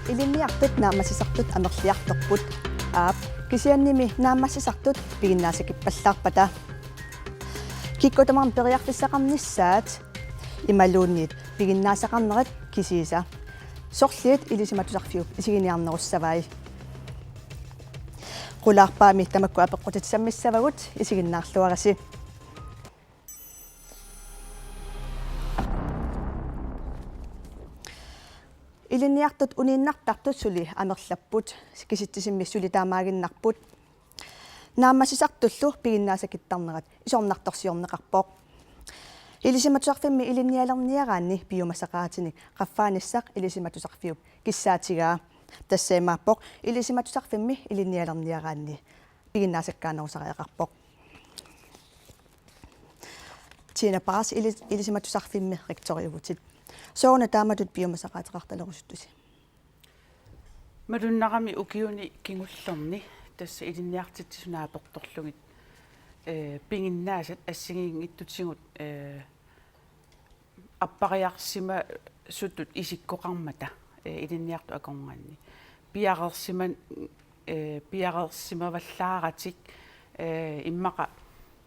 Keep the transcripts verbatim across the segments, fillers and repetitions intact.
Ilinniartut naammassisartut amerliartorput. Aap, kisiannimi naammassisartut piginnaasakippallaarpata. Kikkut tamarmik periarfissaqarnissaat imaluunniit piginnaasaqarnerat kisiisa. Sorliit Ilisimatusarfiup isiginiarnerussavai. Qulaarpaami tamakku apeqqutit sammissavagut, isiginnaarluarisi. Ilinniartut uniinnartartut suli amerlapput, kisitsisimmi suli taamaaginnarput. Naammassisartullu piginnaasakittarnerat isornartorsiorneqarpoq. Ilisimatusarfimmi ilinnialerniaraanni piumasaqaatinik qaffaanissaq Ilisimatusarfiup kissaatigaa. Tassa imaappoq Ilisimatusarfimmi ilinnialerniaraanni piginnaasakkaanerusariaqarpoq. Tina Paas, Ilis-, Ilisimatusarfimmi rektoriuvutit. Sooruna taamatut piumasaqaateqartalerusuttusi? Malunnarami ukiuni kingullerni tassa ilinniartitsisut naapertorlugit, eh, piginnaasat assigiinngitsutigut, eh, appariarsimasutut isikkoqarmata, eh, ilinniartut akornanni. Piareersiman-, eh, piareersimavallaaratik, eh, immaqa,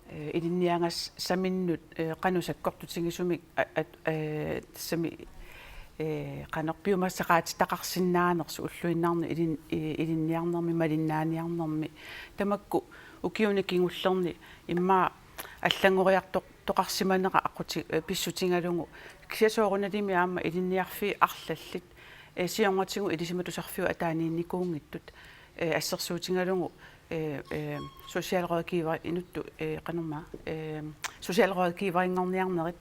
eh, ilinniagassaminnut, eh, qanoq sakkortutigisumik a-, at-, eh, tassami, eh, qanoq piumasaqaatitaqarsinnaanersoq ulluinnarni ilin-, i-, ilinniarnermi malinnaaniarnermi. Tamakku ukiuni kingullerni immaqa allanngoriartoq- toqarsimanera aqquti-, eh, pissutigalugu. Kisianni soorunalimi aamma ilinniarfiit arlallit, eh, siornatigut Ilisimatusarfiup ataaniinnikuunngitsut, eh, assersuutigalugu, eh, eh, socialrådgiver inuttut, eh, qanormaa, eh, socialrådgiverinngorniarnerit,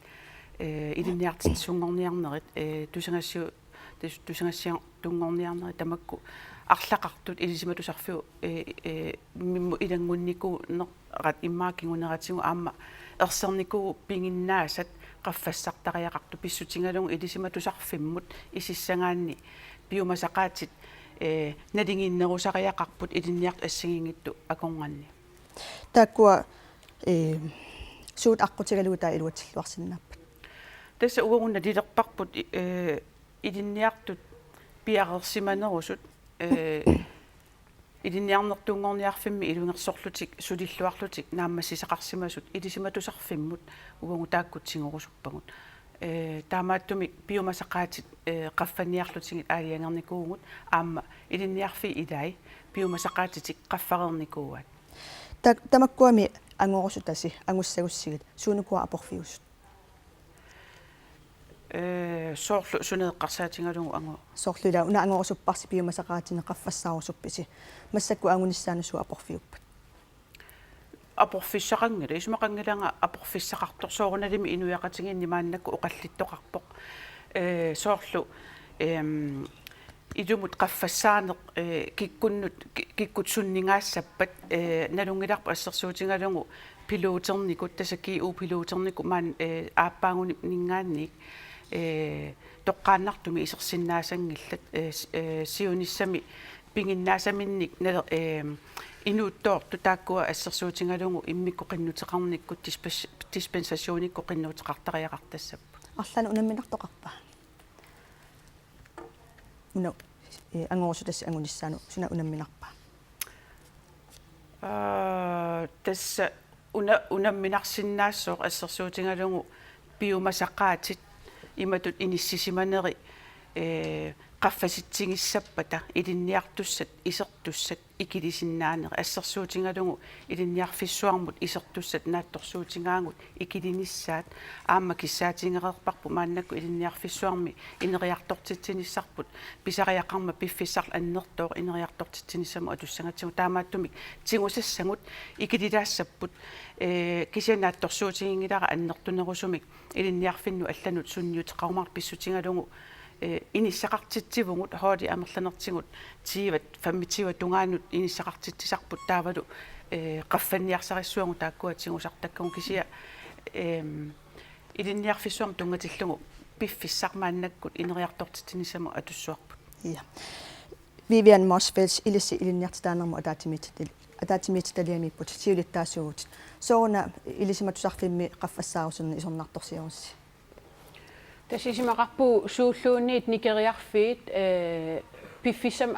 eh, ilinniartitsisunngorniarnerit, eh, tusagassiu-, tus-, tusagassiartunngorniarnerit tamakku arlaqartut Ilisimatusarfiup, eh, eh, -mimmut ilanngunnikuunerat immaqa kinguneratigut aamma ersernikuuvugut piginnaasat qaffassartariaqartut pissutigalugu Ilisimatusarfimmut isissagaanni piumasaqaatit, eh, naligiinnerusariaqarput ilinniartut assigiinngitsut akornanni. Taakkua, eh, suut aqqutigalugit taava iluatsilluarsinnaappat? Tassa uagut nalilerparput, eh, ilinniartut piareersimanerusut, eh, ilinniarnertuunngorniarfimmi ilungersorlutik sulilluarlutik naammassisaqarsimasut Ilisimatusarfimmut uagut taakku tigorusuppagut. Eh, taamaattumik piumasaqaatit, eh, qaffanniarlutigit aalajangernikuuvugut aamma ilinniarfiit ilai piumasaqaatitik qaffareernikuuaat. Ta-, tamakkuami angorusutasi angussagussigit suunukua aporfiusut? Eh, soorlu suna eqqarsaatigalugu angu- Soorlu ila una angorusupparsi piumasaqaatinik qaffassaarusuppusi. Massakkut angunissaanut suut aporfiuppat? Aporfissaqanngilaq, isumaqanngilanga aporfissaqartoq soorunalimi inuiaqatigiinni maannakkut oqallittoqarpoq. Eh, soorlu, ehm, ilumut qaffassaaneq, eh, kikkunnut, ki-, kikkut sunninngaassappata, eh, nalunngilarput assersuutigalugu piloternikut, tassa G U piloternikut maani, eh, aappaaguninngaanniit, eh, toqqaannartumik isersinnaasanngillat, eh, s-, eh, siunissami piginnaasaminnik nale-, eh, inuuttoortut taakkua assersuutigalugu immikkut qinnuteqarnikkut dispens-, dispensationikkut qinnuteqartariaqartassapput. Arlaannik unamminartoqarpa? Una, eh, angorusutasi angunissaanut suna unamminarpa? Aa, tassa una-, unamminarsinnaassooq assersuutigalugu piumasaqaatit imatut inissisimaneri, eh, qaffasitsigissappata ilinniartussat isertussat ikilisinnaaneq assersuutigalugu ilinniarfissuarmut isertussat naatsorsuutigaagut ikilinissaat aamma kissaatigereerparput maannakkut ilinniarfissuarmi ineriartortitsinissarput pisariaqarmat piffissaq annertooq ineriartortitsinissamut atussagatsigu taamaattumik tigusassagut ikililaassapput, eh, kisianni naatsorsuutiginngilara annertunerusumik ilinniarfinnut allanut sunniuteqarumaartoq pissutigalugu, eh, inissaqartitsivugut holdi amerlanertigut tyve femogtyve tungaanut inissaqartitsisarput taavalu, eh, qaffanniarsarissavagut taakkua tigusartakkagut kisianni, ehm, ilinniarfissuarmut tunngatillugu piffissaq maannakkut ineriartortitsinissamut atussavarput. Ja. Vivian Motzfeldt, ilissi ilinniartitaanermut ataatsimiititali-, ataatsimiititaliamiipput, siulittaasuuvutit. Sooruna Ilisimatusarfimmi qaffassaarusunneq isornartorsiorisi? Tassa isumaqarpugut suulluunniit nikeriarfiit, eh, Piffissami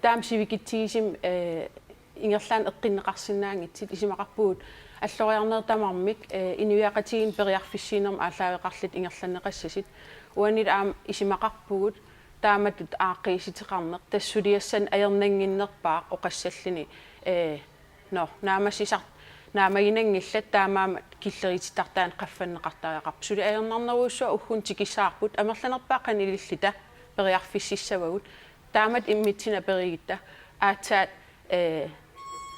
taama sivikitsigisumi, eh, ingerlaannaq eqqunneqarsinnaanngitsut, isumaqarpugut alloriarnerit tamarmik, eh, inuiaqatigiinni periarfissiinermut aallaaveqarlutik ingerlanneqassasut. Uanilu aamma isumaqarpugut taamatut aaqqiissuteqarneq, tassa suliassanik ajornannginnerpaaq oqassalluni, eh, nå, naammassisar-, naammaginanngillat, taamaammat killeritittartagaanni qaffanneqartariaqarpoq. Suli ajornarnerujussuaq ugguuna tikissavarput, amerlanerpaat qanoq ililluta periarfississavagut. Taamatut immitsinnut aperigutta aatsaat, eh,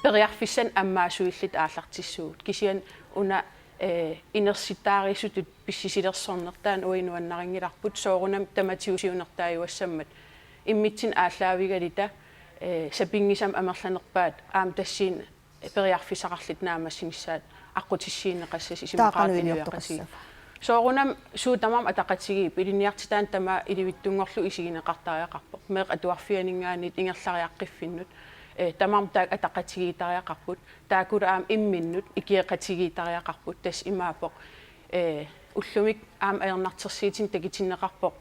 periarfissanik ammaassuilluta aallartissuugut. Kisianni una, eh, inersittaarisutut pissisilersorneq taanna uagut nuannarinngilarput, soorunami tamatigut siunertaajuassammat immitsinnut aallaavigaluta, eh, sapinngisamik amerlanerpaat aamma tassani periarfissaqarlutik naammassinissaat aqqutissiuunneqassasut isumaqarput inuiaqatigiit. Soorunami suut tamarmik ataqatigiipput, ilinniartitaaneq tamaat ilivitsunngorlugu isigineqartariaqarpoq. Meeqqat atuarfianinngaanniit ingerlariaqqiffinnut, eh, tamarmik taakku ataqatigiittariaqarput. Taakkulu aamma imminnut ikioqatigiittariaqarput. Tassa imaappoq, eh, ullumikkut aamma ajornartorsiutinik takutinneqarpoq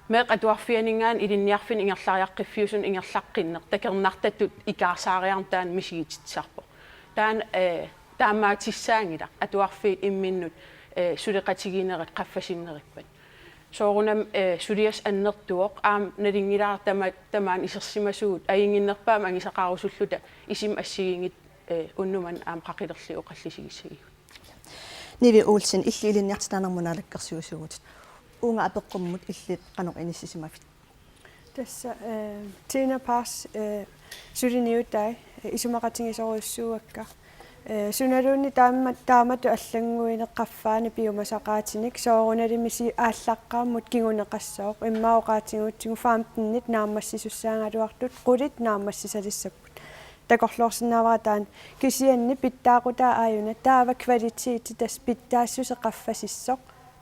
meeqqat atuarfianinngaanniit ilinniarfinni ingerlariaqqiffiusunut ingerlaqqinneq, takornartatut ikaarsaariarneq taanna misigititsisarpoq. Taanna, eh, taamaattussaanngilaq atuarfiit imminnut, eh, suleqatigiinnerit qaffasinnerippat. Soorunami, eh, suliassaq annertuvoq, aamma nalunngilara tama-, tamaani isersimasugut, ajunnginnerpaamik angusaqarusulluta isummat assigiinngitsut, eh, unnuk manna aamma qaqilerlugu oqallisigissagigut. Nivi Olsen, illit ilinniartitaanermut naalakkersuisuuvutit. Uunga apeqqummut illit qanoq inissisimavit? Tassa, eh, Tina Paz, eh, suliniutai, eh, isumaqatigisorujussuuakka. Eh, sunaluunniit taama-, taamatut allannguineq qaffaaneq piumasaqaatinik soorunalimi si-, aallaqqaammut kinguneqassooq, immaqa oqaatigigutsigu femtenit naammassisussaagaluartut, qulit naammassisalissapput. Takorloorsinnaavara taanna, kisianni pitsaaqutaa aajuna taava kvaliteti tassa pitsaassuseq qaffasissoq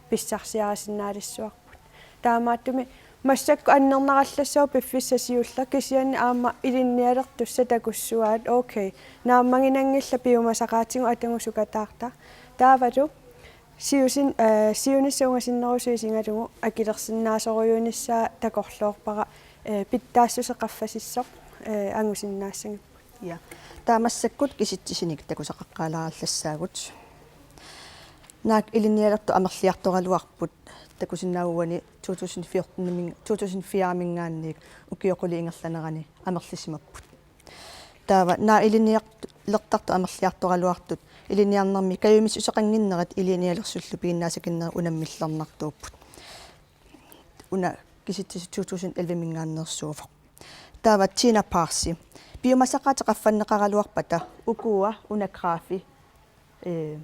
pissarsiarisinnaalissavarput. Taamaattumik massakkut annernarallassaaq piffissaq siulleq, kisianni aamma ilinnialertussat takussuaat, okay, naammaginanngillat piumasaqaatigut atagu sukataarta. Taavalu siusin-, eh, siunissaq ungasinnerusoq isigalugu akilersinnaasorujuunissaa takorloorpara, eh, pitsaassuseq qaffasissoq, eh, angusinnaassagipput. Ja. Taava massakkut kisitsisinik takusaqaqqaalaarallassaagut. Naak ilinnialertut amerliartoraluarput, takusinnaavat uani to tusind fjorten-imin-, to tusind fire-minngaanniit ukiut qulit ingerlaneranni amerlisimapput. Taava naak ilinnialertartut amerliartoraluartut ilinniarnermi kajumissuseqannginnerat ilinnialersullu piginnaasaqinnerat unammillernartuupput. Una kisitsisut to tusind elleve-minngaanneersuuvoq. Taava Tina Paz. Piumasaqaatit qaffanneqaraluarpata ukua una grafi, eh,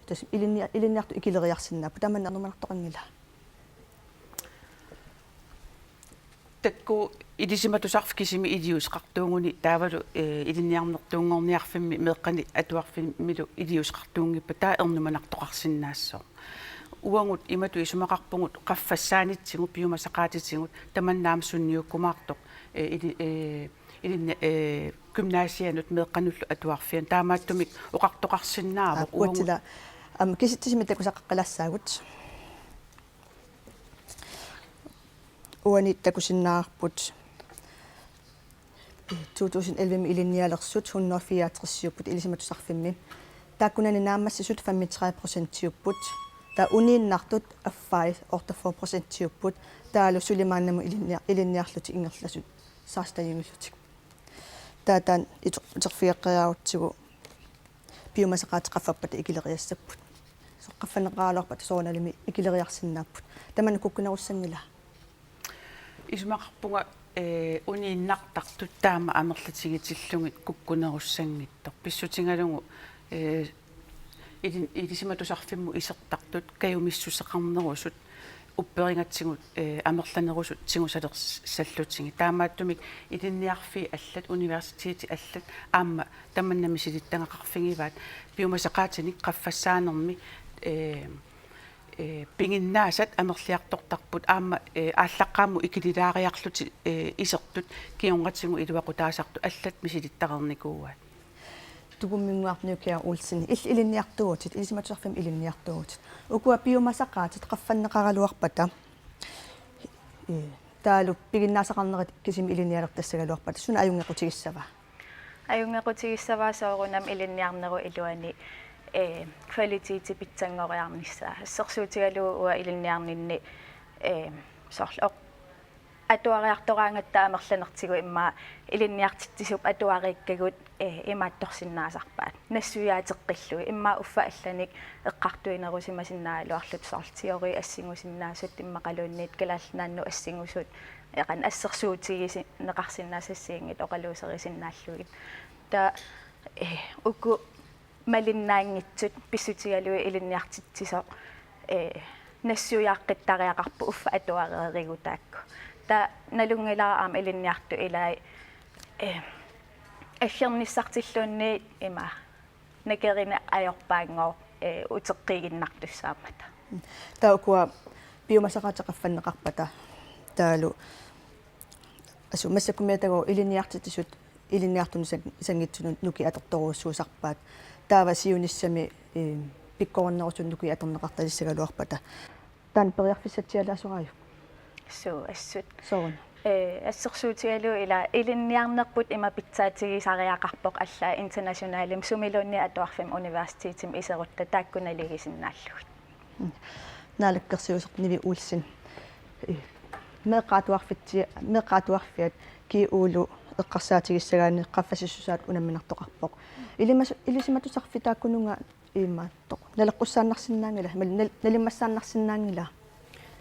tassa ilinnia-, ilinniartut ikileriarsinnaapput. Tamanna ernumanartoqanngilaa? Taakku Ilisimatusarfik kisimi iliuuseqartuuguni taavalu, eh, ilinniarnertuunngorniarfimmi meeqqani atuarfimmilu iliuuseqartuunngippat taava ernumanartoqarsinnaassooq. Uagut imatut isumaqarpugut qaffassaanitsigut piumasaqaatitigut tamanna aamma sunniukkumaartoq, eh, ili-, eh, ilinni-, eh, gymnasianut meeqqanullu atuarfianut taamaattumik oqartoqarsinnaavoq. Aa, uagut. Uatila, aamma kisitsisimik takusaqaqqilaassaagut. Uani takusinnaavarput to tusind elleve-mi ilinnialersut hundrede fireogtres-iupput Ilisimatusarfimmi. Taakkunani naammassisut femogtredive procentiupput. Taava uniinnartut affai otteogfyrre procentiupput. Taavalu suli maannamut ilinnia-, ilinniarlutik ingerlasut seksten-iullutik. Taava taanna iter-, iterfigeqqeriarutsigu piumasaqaatit qaffappata ikileriassapput. Soorlu qaffanneqaraluarpata soorunalimi ikileriarsinnaapput. Tamanna kukkunerussanngilaa? Isumaqarpunga, eh, uniinnartartut taama amerlatigitillugit kukkunerussanngitsoq. Pissutigalugu, eh, ilin-, Ilisimatusarfimmut isertartut kajumissuseqarnerusut upperigatsigu, eh, amerlanerusut tigusalersallutigit. Taamaattumik ilinniarfiit allat, universitetit allat aamma tamanna misilittagaqarfigivaat piumasaqaatinik qaffassaanermi, eh, eh, piginnaasat amerliartortarput aamma, eh, aallaqqaammut ikililaariarlutik, eh, isertut kingornatigut iluaqutaasartut allat misilittareernikuuaat. Tukumminnguaq Nukiaq Olsen, illit ilinniartuuvutit, Ilisimatusarfimmi ilinniartuuvutit. Ukua piumasaqaatit qaffanneqaraluarpata, eh, Taavalu piginnaasaqarnerit kisimi ilinnialertassagaluarpata suna ajunngequtigissava? Ajunngequtigissavaa soorunami ilinniarnerup iluani, eh, kvaliteti pitsanngoriarnissaa. Assersuutigalugu uanga ilinniarninni, eh, soorlu oq-, atuariartoraangatta amerlanertigut immaqa ilinniartitsisup atuariikkagut, eh, imaattorsinnaasarpaat. Nassuiaateqqillugit immaqa uffa allanik eqqartuinerusimasinnaagaluarluta soorlu teori assingusinnaasut immaqaluunniit Kalaallit Nunaannut assingusut, eh, qanoq assersuutigineqarsinnaasassianngitsut oqaluuserisinnaallugit. Taava, eh, uku malinnaanngitsut pissutigalugit ilinniartitsisoq, eh, nassuiaaqqittariaqarpoq uffa atuareerigut taakku. Taava nalunngilara aamma ilinniartut ilaat, eh, aggernissartilluunniit ima nakerineq ajorpaanngooq, eh, uteqqiiginnartussaammata. Taava ukua piumasaqaatit qaffanneqarpata taavalu assut massakkummiattagooq ilinniartitsisut ilinniartunut isan-, isanngitsunut nukiit atortorujussuusarpaat. Taava siunissami, eh, pikkorinnerusunut nukiit atorneqartalissagaluarpata. Taanna periarfissatsialaasoraajuk? Suu, assut. Sooruna? Eh, assersuutigalugu ila ilinniarnerput ima pitsaatigisariaqarpoq allaat internationalimi sumiluunniit atuarfimmi universitetimi iserutta taakku naligisinnaallugit. Mm. Naalakkersuisoq Nivi Olsen. Eh, meeqqat atuarfitsi-, meeqqat atuarfiat G U-lu eqqarsaatigissagaanni qaffasissusaat unamminartoqarpoq. Ilimas-, ilisimatusarfik taakkununnga imaattoq naleqqussaannarsinnaanngila, mal-, nal-, nalimmassaannarsinnaanngila?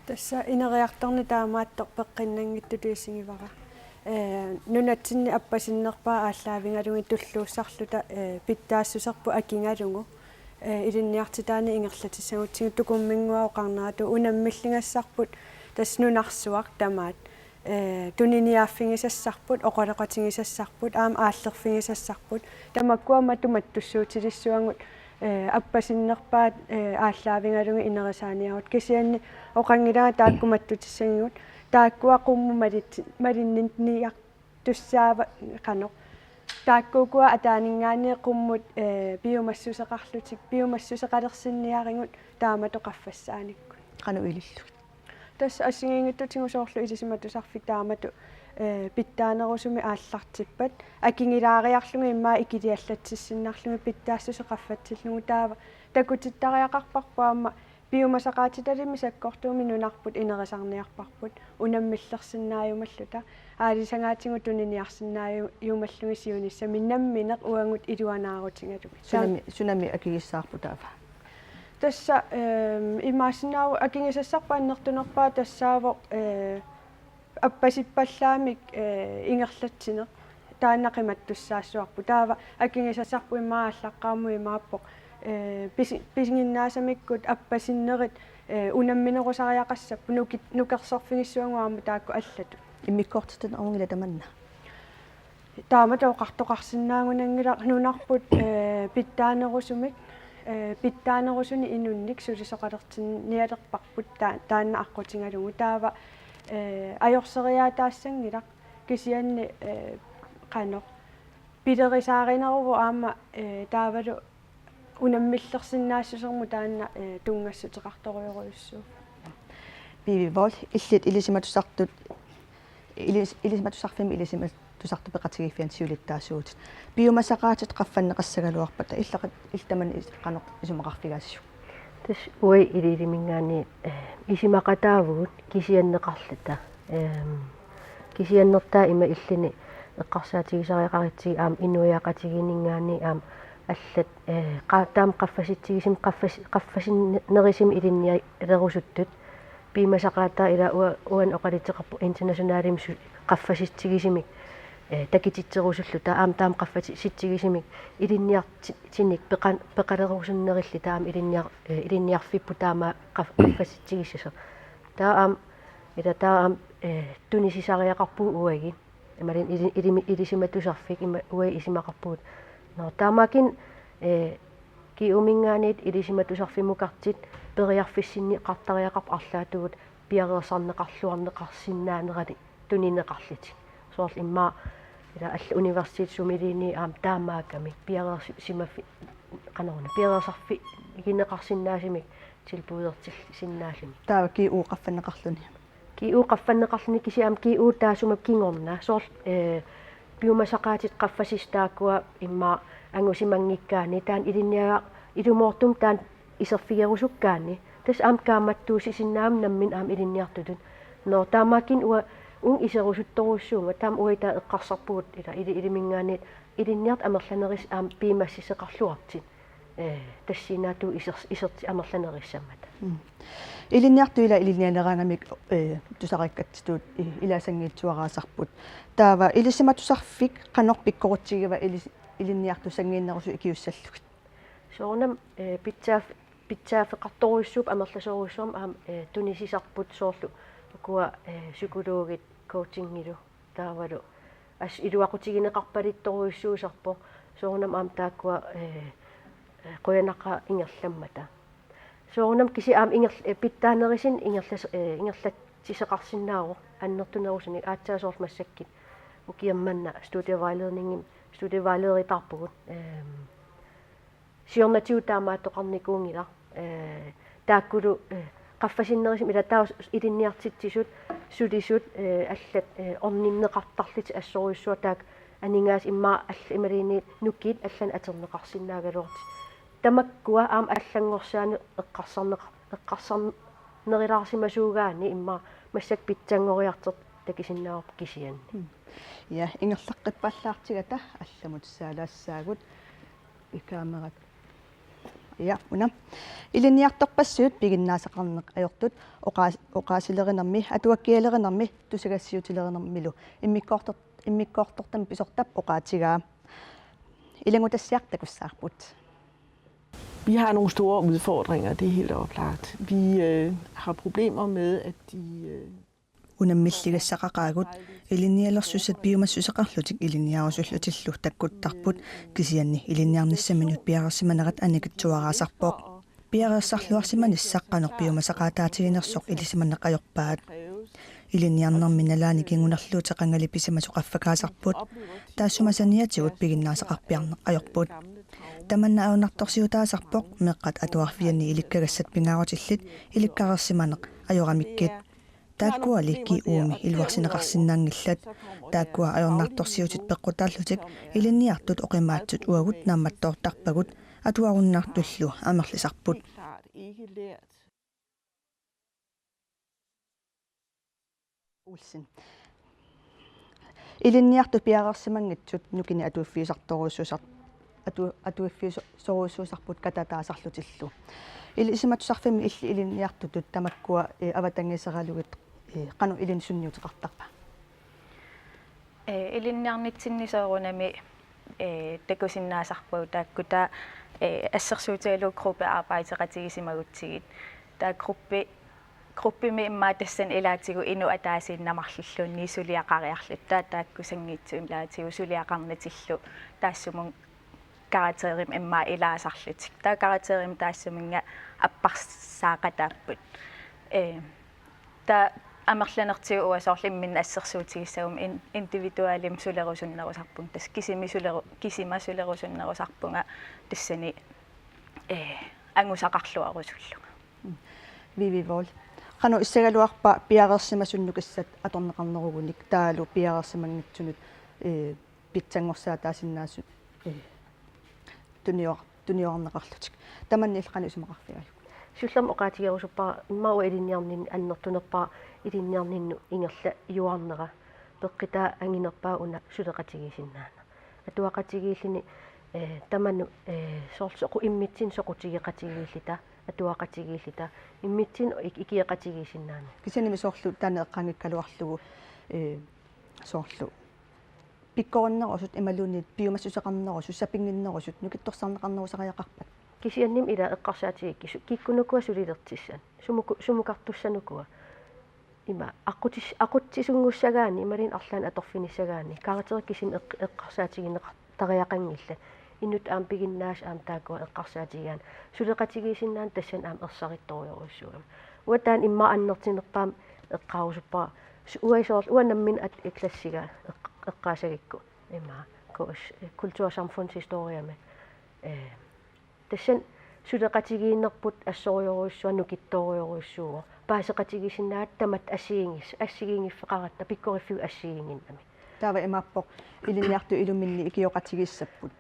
Tassa ineriartorneq taamaattoq peqqinnanngitsutut isigivara. Eh, nunatsinni appasinnerpaat aallaavigalugit tulluussarluta, eh, pitsaassuserput akigalugu. Eh, ilinniartitaaneq ingerlatissagutsigu Tukumminnguaq oqarneratut unammilligassarput tassa nunarsuaq tamaat. Eh, tuniniaaffigisassarput, oqaloqatigisassarput, aamma aallerfigisassarput. Tamakkua matuma mattussuutilissuagut, eh, appasinnerpaat, eh, aallaavigalugit inerisaaniarutta. Kisianni oqanngilanga taakku mattutissagigut. Taakkua qummut malit-, malinniartussaava-, qanoq. Taakku ukua ataaninngaanniit qummut, eh, piumassuseqarlutik, piumassuseqalersinniarigut taamatut qaffassaanikkut. Qanoq ilillugit? Tassa assigiinngitsutigut soorlu ilisimatusarfik taamatut, eh, pitsaanerusumik aallartippat, akigilaariarlugit immaqa ikiliallatsissinnarlugit pitsaassuseq qaffatsillugu taava takutittariaqarparput aamma piumasaqaatitalimmik sakkortuumik nunarput inerisarniarparput unammillersinnaajumalluta aalisagaatigut tuniniarsinnaajumallugit siunissami nammineq uagut iluanaarutigalugit. Sunami, sunami akigissavarput taava? Tassa, ehm, imaassinnaavoq akigisassarput annertunerpaaq tassaavoq, eh, appasippallaamik, eh, ingerlatsineq taanna qimattussaassuarput. Taava akigisassarput immaqa aallaqqaammut imaappoq, eh, pisi-, pisiginnaasamikkut appasinnerit, eh, unamminerusariaqassapput nuki-, nukersorfigissuagut aamma taakku allatut. Immikkoortitsineq ornila tamanna? Taamatut oqartoqarsinnaagunanngilaq nunarput, eh, pitsaanerusumik, eh, pitsaanerusunik inunnik sulisoqalersinnialerparput ta-, taanna aqqutigalugu. Taava, eh, ajorseriaataassanngilaq kisianni, eh, qanoq. Pilerisaarineruvoq aamma, eh, taavalu unammillersinnaassusermut taanna, eh, tunngassuteqartorujorujussuuvoq. Piivi Vold, illit ilisimatusartut, ilis-, ilisimatusarfimmi ilisimatusartut peqatigiiffianni siulittaasuutit. Piumasaqaatit qaffanneqassagaluarpata, illaqat-, illit tamanna is-, qanoq isumaqarfigaasiuk? Tassa uagut Iliiliminngaanniit, eh, isumaqataavugut kisianneqarluta. Ehm, kisiannertaa ima illuni eqqarsaatigisariaqaritsigit aamma inuiaqatigiinninngaanniit aamma allat, eh, qa-, taama qaffasitsigisumik qaffas-, qaffasinnerusumik ilinnialerusuttut. Piumasaqaataat ila ua-, uani oqaluteqarpoq internationalimi su-, qaffasitsigisumik, eh, takutitserusulluta aamma taama qaffasitsigisumik ilinniarti-, tinik peqa-, peqalerusunnerilluta aamma ilinniar-, eh, ilinniarfipput taama qaf-, qaffasitsigissuseq. Taava aamma, ila taava aamma, eh, tunisisariaqarpugut uagut. Imaluunniit ili-, ilimi-, ilisimatusarfik ima uagut isumaqarpugut. Nå, taamaakkit, eh, G U-minngaanniit ilisimatusarfimukartut periarfissinneqartariaqarput arlaatigut piareersarneqarluarneqarsinnaanerali tunineqarlutik. Soorlu immaqa ila allat universitetip sumiluunniit aamma taamaakkami piareersi-, simaffi-, qanoruna, piareersarfigineqarsinnaasumik tilbudertilsinnaalluni. Taava G U qaffanneqarluni. G U qaffanneqarluni kisianni aamma G U taassuma kingorna. Soorlu, eh, piumasaqaatit qaffasissut taakkua immaqa angusimanngikkaanni taanna ilinniaga ilumoortumik taanna iserfigerusukkaanni. Tassa aamma kaammattuussisinnaammat nammineq aamma ilinniartutut. Nå, taamaakkini uanga uunga iserusuttorujussuuvunga, taava uagut taava eqqarsarpugut ila ili-, iliminngaanniit ilinniartut amerlanerisa aamma piumassuseqarluartut. Eh, tassaaginnartut isers-, isertut amerlanerissammata. Mm. Ilinniartut ila ilinnialeraangamik, eh, tusariikkatsitut, eh, ilaasanngiitsuaraasarput. Taava Ilisimatusarfik qanoq pikkorutsigiva ilis-, ilinniartut sanngiinnerusut ikiussallugit? Soorunami, eh, pitsaaf-, pitsaaffeqartorujussuupput amerlasoorujussuarmik aamma, eh, tunisisarput soorlu ukua, eh, psykologit coachingilu taavalu assut iluaqutigineqarpaluttorujussuusarpoq soorunami aamma taakkua, eh, eh, qujanaqaaq ingerlammata. Soorunami kisianni aamma inger-, eh, pitsaanerusumik ingerlas-, eh, ingerlatsisoqarsinnaavoq annertunerusunik aatsaat soorlu massakkut ukiaq manna studievejledningimi studievejlederitaarpugut. Ehm, siornatigut taamaattoqarnikuunngilaq. Eh, taakkulu, eh, qaffasinnerusumik ila taava ilinniartitsisut, sulisut, eh, allat, eh, orninneqartarlutik assorujussuaq taakku aningaasat immaqa allat imaluunniit nukiit allanik atorneqarsinnaagaluartut. Tamakkua aamma allanngorsaaneq eqqarsarneqa-, eqqarsarnerulaarsimasuugaanni immaqa massakkut pitsanngoriartortut takusinnaavarput kisianni. Mm. Ja, ingerlaqqippallaartigata allamut saalaassaagut. Kamerat. Ja, una. Ilinniartorpassuit piginnaasaqarneq ajortut oqaas-, oqaasilerinermi, atuakkialerinermi, tusagassiuutilerinermilu immikkoortor-, immikkoortortamik pisortap oqaatigaa. Ilanngutassiaq takussavarput. Vi har nogle store udfordringer, det er helt oplagt. Vi øh, har problemer med, at de... Øh, Unammilligassaqaqaagut, ilinnialersussat piumassuseqarlutik ilinniarusullutillu takkuttarput, kisianni ilinniarnissaminut piareersimanerat annikitsuaraasarpoq. Piareersarluarsimanissaq qanoq piumasaqaataatiginersoq ilisimaneq ajorpaat. Ilinniarnermi nalaani kingunerluuteqangali pisimasut qaffakaasarput. Taassuma saniatigut piginnaasaqarpiarneq ajorput. Tamanna ajornartorsiutaasarpoq meeqqat atuarfianni ilikkagassat pingaarutillit ilikkareersimaneq ajoramikkit. Taakkuali G U-mi iluarsineqarsinnaanngillat. Taakkua ajornartorsiutit peqqutaallutik ilinniartut oqimaatsut uagut naammattoortarpagut atuarunnaartullu amerlisarput. Olsen. Ilinniartut piareersimanngitsut nukini atuiffiusartorujussuusar-, atu-, atuiffiusorujussuusarput katataasarlutillu. Ilisimatusarfimmi illit ilinniartutut tamakkua, eh, avatangiiseralugit, eh, qanoq ilinnut sunniuteqartarpa? Eh, ilinniarnitsinni soorunami, eh, takusinnaasarpagut taakku taava, eh, assersuutigalugu gruppearbejdseqatigisimagutsigit. Taava gruppi, gruppimi immaqa tassani ilaatigut inuk ataasiinnaq marlulluunniit suliaqariarluta taava taakku sanngiitsut ilaatigut suliaqarnatillu taassumunnga karakterimik immaqa ilaasarlutik. Taava karakterimik taassuminnga apparsaaqataapput. Eh, taava amerlanertigut uanga soorlu imminut assersuutigissaguma in-, individualimik sulerusunnerusarpunga. Tassa kisimi suleru-, kisima sulerusunnerusarpunga tassani, eh, angusaqarluarusullunga. Vivi Vold. Qanoq issagaluarpa piareersimasut nukissat atorneqarnerugunik taavalu piareersimanngitsunut, eh, pitsanngorsaataasinnaasut, eh, tunior-, tuniorarneqarlutik. Tamanna illit qanoq isumaqarfigajuk? Siullermik oqaatigerusuppara immaqa uanga ilinniarninni annertunerpara ilinniarninnut ingerlajuarnera. Peqqitaa anginerpaaq una suleqatigiissinnaaneq. Atuaqatigiilluni, eh, tamanut, eh, soorlu soqu-, immitsinnut soqutigeqatigiilluta, atuaqatigiilluta, immitsinnut ik-, ikioqatigiissinnaaneq. Kisiannimi soorlu taanna eqqaanngikkaluarlugu, eh, soorlu pikkorinnerusut imaluunniit piumassuseqarnerusut, sapinnginnerusut nukittorsarneqarnerusariaqarpat? Kisiannimi ila eqqarsaatigikkit su-, kikkunukua sulilertussat, sumuku-, sumukartussanukua. Ima aqutis-, aqutsisunngussaagaanni imaluunniit arlaannik atorfinissagaanni karakterit kisimik eq-, eqqarsaatigineqartariaqanngillat. Inuttut aamma piginnaasut aamma taakkua eqqarsaatigigaanni. Suleqatigiissinnaaneq tassani aamma ersarittorujorujussuugami. Uanga taanna immaqa annertunerpaamik eqqaarusuppara. Su-, uanga soorlu uanga nammineq at-, klassiga eq-, eqqaassagakku. Ima K S, kultur- og samfundshistoriemi. Eh, tassani suleqatigiinnerput assorujorujussuaq nukittoorujorujussuuvoq. paaseqatigisinnaagatta tamatta assigiinngis-, assigiinngiffeqaratta pikkoriffiup assigiinnginnami. Taava imaappoq ilinniartut iluminni ikioqatigiissapput.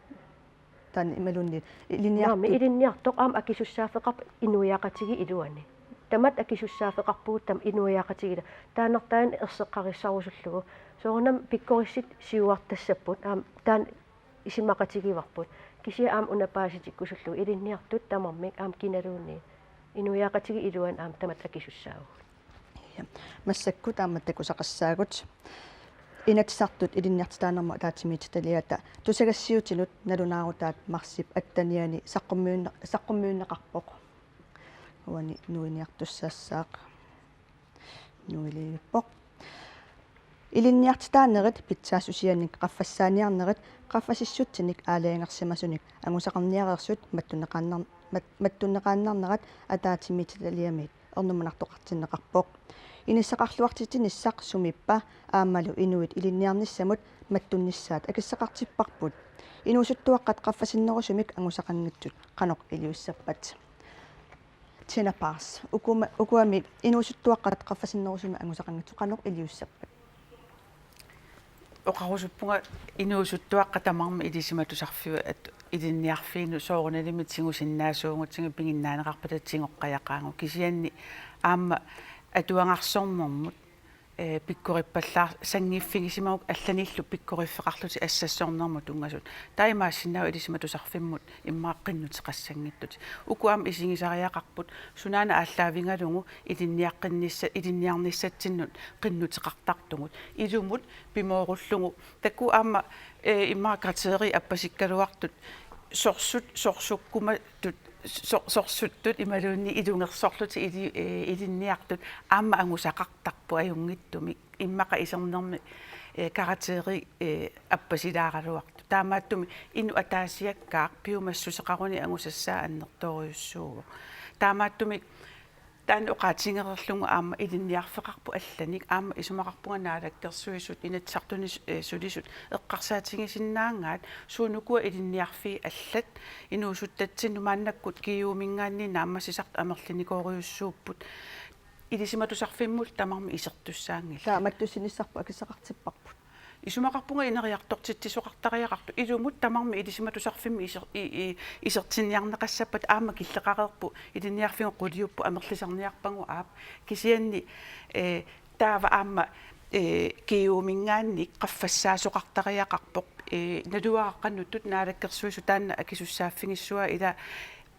Taanna imaluunniit Naamik, ilinniartut. Ilinniartoq aamma akisussaaffeqarpoq inuiaqatigiit iluanni. Tamatta akisussaaffeqarpugut tamatta inuiaqatigiit. Taannartaanna erseqqarissarusullugu. Soorunami pikkorissut siuartassapput. Aamma taanna isumaqatigivarput. Kisianni aamma una paasitikkusullugu ilinniartut tamarmik aamma kinaluunniit inuiaqatigiit iluanni aamma tamatta akisussaavugut. Ja. Massakkut aamma takusaqassaagut. Inatsisartut ilinniartitaanermut ataatsimiititaliata tusagassiuutinut nalunaarutaat marsip attenianni saqqummiunne-, saqqummiunneqarpoq. Uani nuiniartussaassaaq. Nuiliippoq. Ilinniartitaanerit pitsaassusiannik qaffassaaniarnerit qaffasissutsinik aalajangersimasunik angusaqarniareersut mattunneqaannar-, mat-, mattunneqaannarnerat ataatsimiititaliamiit ernumanartoqartinneqarpoq. Inissaqarluartitsinissaq sumiippa aammalu inuit ilinniarnissamut mattunnissaat akissaqartipparput. Inuusuttuaqqat qaffasinnerusumik angusaqanngitsut qanoq iliussappat? Tina Pars, ukuma-, ukuami inuusuttuaqqat qaffasinnerusumik angusaqanngitsut qanoq iliussappat? Oqarusuppunga inuusuttuaqqat tamarmik ilisimatusarfiup at-, ilinniarfiinut soorunalimi tigusinnaasuugutsigit piginnaaneqarpata tigoqqajaqaagut. Kisianni aamma atuagarsornermut, ee, pikkorippallaar-, sanngiffigisimagukkit allanillu pikkoriffeqarlutik assassornermut tunngasut. Taamaassinnaavoq ilisimatusarfimmut immaqa qinnuteqassanngitsugut. Uku aamma isigisariaqarput sunaana aallaavigalugu ilinniaqqinnissa-, ilinniarnissatsinnut qinnuteqartartugut. Ilumut pimoorullugu. Takuuk aamma, ee, immaqa kriteriit appasikkaluartut sorsut, sorsukkumatut, sor-, sorsuttut imaluunniit ilungersorlutik ili-, ee, ilinniartut aamma angusaqartarput ajunngitsumik. Immaqa isernermi, ee, kriteriit, ee, appasilaaraluartut. Taamaattumik inuk ataasiakkaaq piumassuseqarunik angusassaa annertoorujussuuvoq. Taamaattumik taanna oqaatigereerlugu aamma ilinniarfeqarput allanik, aamma isumaqarpunga Naalakkersuisut Inatsisartuni, ee, sulisut eqqarsaatigisinnaagaat suut ukua ilinniarfiit allat inuusuttatsinnut maannakkut G U-minngaanniit naammassisartut amerlinikoorujussuupput. Ilisimatusarfimmut tamarmik isertussaanngillat. Taava mattussinissarput akissaqartipparput. Isumaqarpunga ineriartortitsisoqartariaqartoq ilumut tamarmik ilisimatusarfimmut iser-, i-, i-, isertinniarneqassappat aamma killeqareerput ilinniarfiup quliupput amerlisarniarpagu aap. Kisianni, ee, taava aamma, ee, G U-minngaanniit qaffassaasoqartariaqarpoq, ee, naluara qanoq ittut Naalakkersuisut taanna akisussaaffigissuaa ila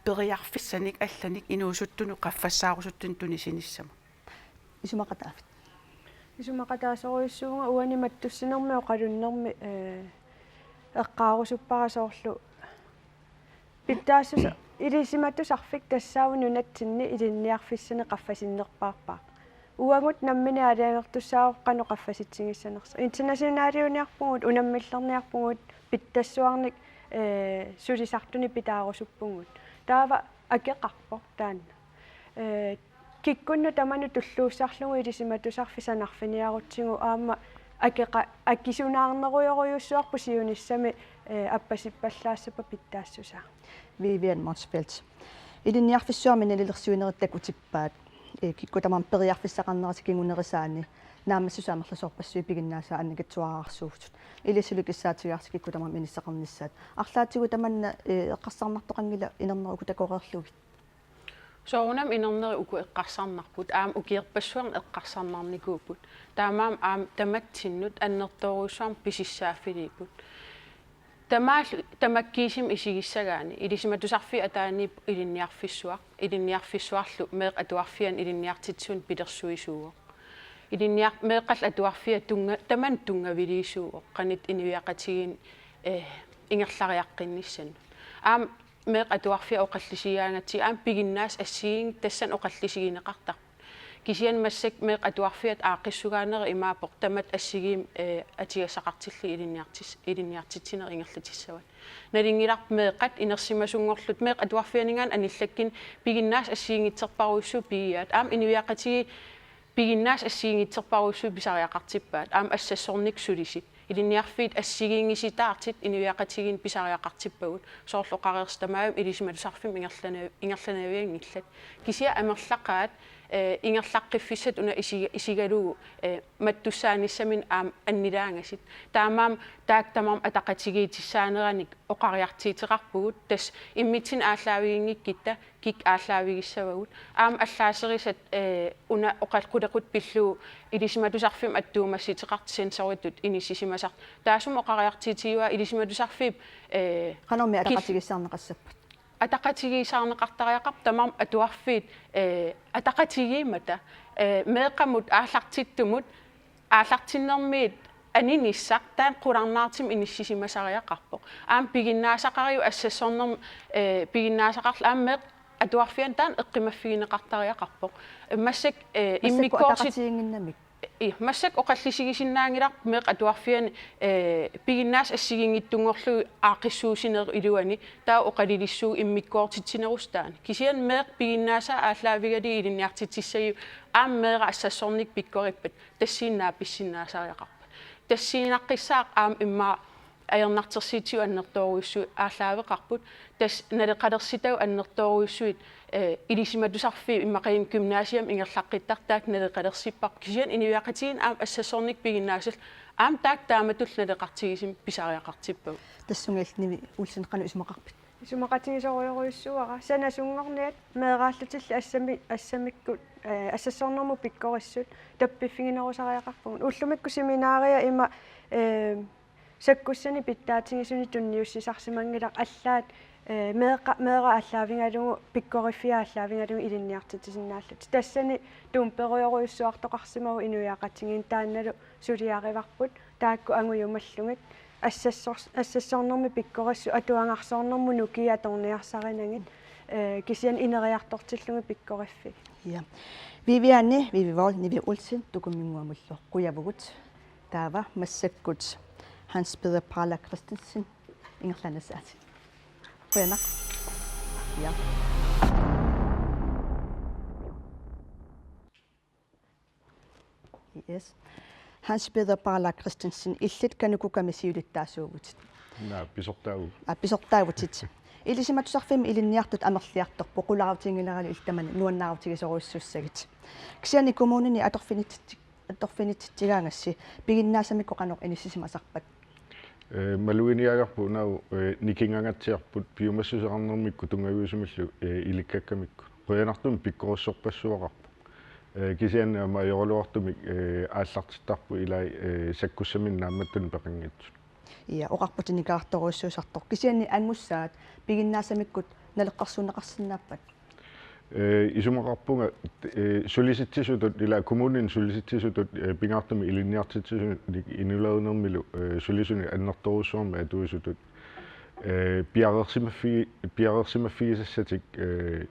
periarfissanik allanik inuusuttunut qaffassaarusuttut tunisinissamut. Isumaqataavit? Isumaqataasorujussuuvunga uani mattussinermi oqalunnermi, ee, eqqaarusuppara soorlu pitsaassuseq ilisimatusarfik tassaavoq nunatsinni ilinniarfissanik qaffasinnerpaarpaaq. Uagut nammineq aalajangertussaavoq qanoq qaffasitsigissanersoq. Internationaliuniarpugut, unammillerniarpugut, pitsassuarnik, ee, sulisartunik pitaarusuppugut. Taava akeqarpoq taanna. Ee, kikkunnut tamanut tulluussarlugu ilisimatusarfik sanarfiniarutsigu aamma akeqa-, akisunaarnerujorujussuarput siunissami, ee, appasippallaassappat pitsaassusaa. Vivian Motzfeldt. Ilinniarfissuarmi nalilersuinerit takutippaat, ee, kikkut tamarmik periarfissaqarnerisa kingunerisaanni naammassisut amerlasoorpassuit piginnaasaat annikitsuararsuusut. Ilissi kissaatigaarsi kikkut tamarmik inissaqarnissaat. Arlaatigut tamanna, ee, eqqarsarnartoqanngilaq inernerit uku takoreerlugit? Soorunami inernerit uku eqqarsarnarput, aamma ukiorpassuarni eqqarsarnarnikuupput. Taamaammat aamma tamatsinnut annertoorujussuarmik pisussaaffiliipput. Tamaallu tamakkiisumik isigissagaanni ilisimatusarfiup ataaniippoq ilinniarfissuaq, ilinniarfissuarlu meeqqat atuarfianni ilinniartitsisut pilersuisuuvoq. Ilinniar-, meeqqallu atuarfiat tunnga-, tamanut tunngaviliisuuvoq, qanoq inuiaqatigiinni, ee, ingerlariaqqinnissannut. Aamma meeqqat atuarfiat oqallisigigaangatsigit aamma piginnaasat assigiinngitsut tassani oqallisigineqartarput. Kisianni massakkut meeqqat atuarfiat aaqqissugaaneri imaappoq tamatta assigiimmik, ee, atugassaqartillugit ilinniartis-, ilinniartitsinerit ingerlatissavat. Nalunngilarput meeqqat inersimasunngorlutik meeqqat atuarfianninngaanniit anillakkunni piginnaasat assigiinngitsorpassuit pigigaat. Aamma inuiaqatigiit piginnaasat assigiinngitsorpassuit pisariaqartippaat. Aamma assassornikkut sulisut. Ilinniarfiit assigiinngisitaartut inuiaqatigiinni pisariaqartippagut. Soorlu oqareersoq tamarmik ilisimatusarfimmut ingerlana-, ingerlanavianngillat. Kisianni amerlaqaat Eh, ingerlaqqiffissat una isi-, isigalugu, eh, mattussaanissaminnik aamma annilaangasut. Taamaammat taakku tamarmik ataqatigiittussaaneranik oqariartuuteqarpugut, tassa immitsinnut aallaaviginngikkutta kikkut aallaavigissavagut. Aamma allaaserisat, eh, una oqal-, qulequttat pillugu ilisimatusarfimmut attuumassuteqartut sensoritut inissisimasartut. Taassuma oqariartuutigaara ilisimatusarfiup, eh, Qanormi kil- ataqatigiissaarneqassappat? Ataqatigiissaarneqartariaqarput tamarmik atuarfiit, eh, ataqatigiimmata, eh, meeqqamut aallartittumut aallartinnermiit aninissaq taanna qularnaartumik inissisimasariaqarpoq. Aamma piginnaasaqarigut assassornermut, eh, piginnaasaqarlutik aamma meeqqat atuarfianni taanna eqqumaffigineqartariaqarpoq. Massakkut, eh, Massakkut immikkoortit- ataqatigiinnginnamik. Ii, massakkut oqallisigisinnaanngilarput meeqqat atuarfianni, eh, piginnaasat assigiinngitsunngorlugit aaqqissuussinerup iluani taava oqaliliissuugut immikkoortitsinerusoq taanna. Kisianni meeqqat piginnaasaat aallaavigalugit ilinniartitsissagipput aamma meeraq assassornikkut pikkorippat tassani naapissinnaasariaqarpat. Tassuunaqqissaaq aamma immaqa ajornartorsiutigut annertoorujussuit aallaaveqarput. Tassa naleqalersutagut annertoorujussuit, eh, ilisimatusarfiit imaluunniit gymnasiami ingerlaqqittartut taakku naleqalersipparput. Kisianni inuiaqatigiinni aamma assassornikkut piginnaasat aamma taakku taamatullu naleqartigisumik pisariaqartippagut. Tassunga Nivi Olsen qanoq isumaqarpit? Isumaqatigisorujorujussuuara. Sanasunngorniat meeraallutillu assami-, assamikkut, eh, assassornermut pikkorissut tappiffiginerusariaqarpugut. Ullumikkut seminaria ima, eh, sakkussanik pitsaatigisunik tunniussisarsimanngilaq allaat, eh, meeqqa-, meeraq aallaavigalugu pikkoriffiat aallaavigalugu ilinniartitsisinnaallutik. Tassani tumperujorujussuartoqarsimavoq inuiaqatigiinni taannalu suliarivarput taakku angujumallugit assassor-, assassornermik pikkorissut atuagarsoornermut nukiit atorniarsarinagit, eh, kisianni ineriartortillugit pikkoriffiit. Ja. Viviane Vivi Vold, Nivi Olsen, Tukumminnguamullu qujavugut. Taava massakkut Hans Peder Paala Christensen ingerlaannassaasi. Qujanaq. Ja. Yes. Hans Peder Paala Christensen, illit KANUKOKA-mi siulittaasuuvutit. Naa, pisortaavugut. Aa, pisortaavutit. Ilisimatusarfimmi ilinniartut amerliartorput, qularuutiginngilarali illit tamanna nuannaarutigisorujussuussagit. Kisianni kommunini atorfinitsitsi-, atorfinitsitsigaangassi piginnaasamikkut qanoq inissisimasarpat? Eh, maluginiagarput una, eh, nikingatsiarput piumassuseqarnermikkut tunngaviusumillu, eh, ilikkakkamikku. Qujanartumik pikkorissorpassuaqarpoq. Eh, kisianni aamma ajoraluartumik, eh, aallartittarput ilai, eh, sakkussaminnik naammattunik peqanngitsut. Ja, oqarputit nikerartorujussuusartoq. Kisianni angussaat piginnaasamikkut naleqqarsuunneqarsinnaappat? Eh, isumaqarpunga, eh, sulisitsisutut, ila kommunini sulisitsisutut, eh, pingaartumik ilinniartitsisunik inulerinermilu, eh, sulisunik annertoorujussuarmik atuisutut, eh, piareersimaffi-, piareersimaffigisassatik, eh,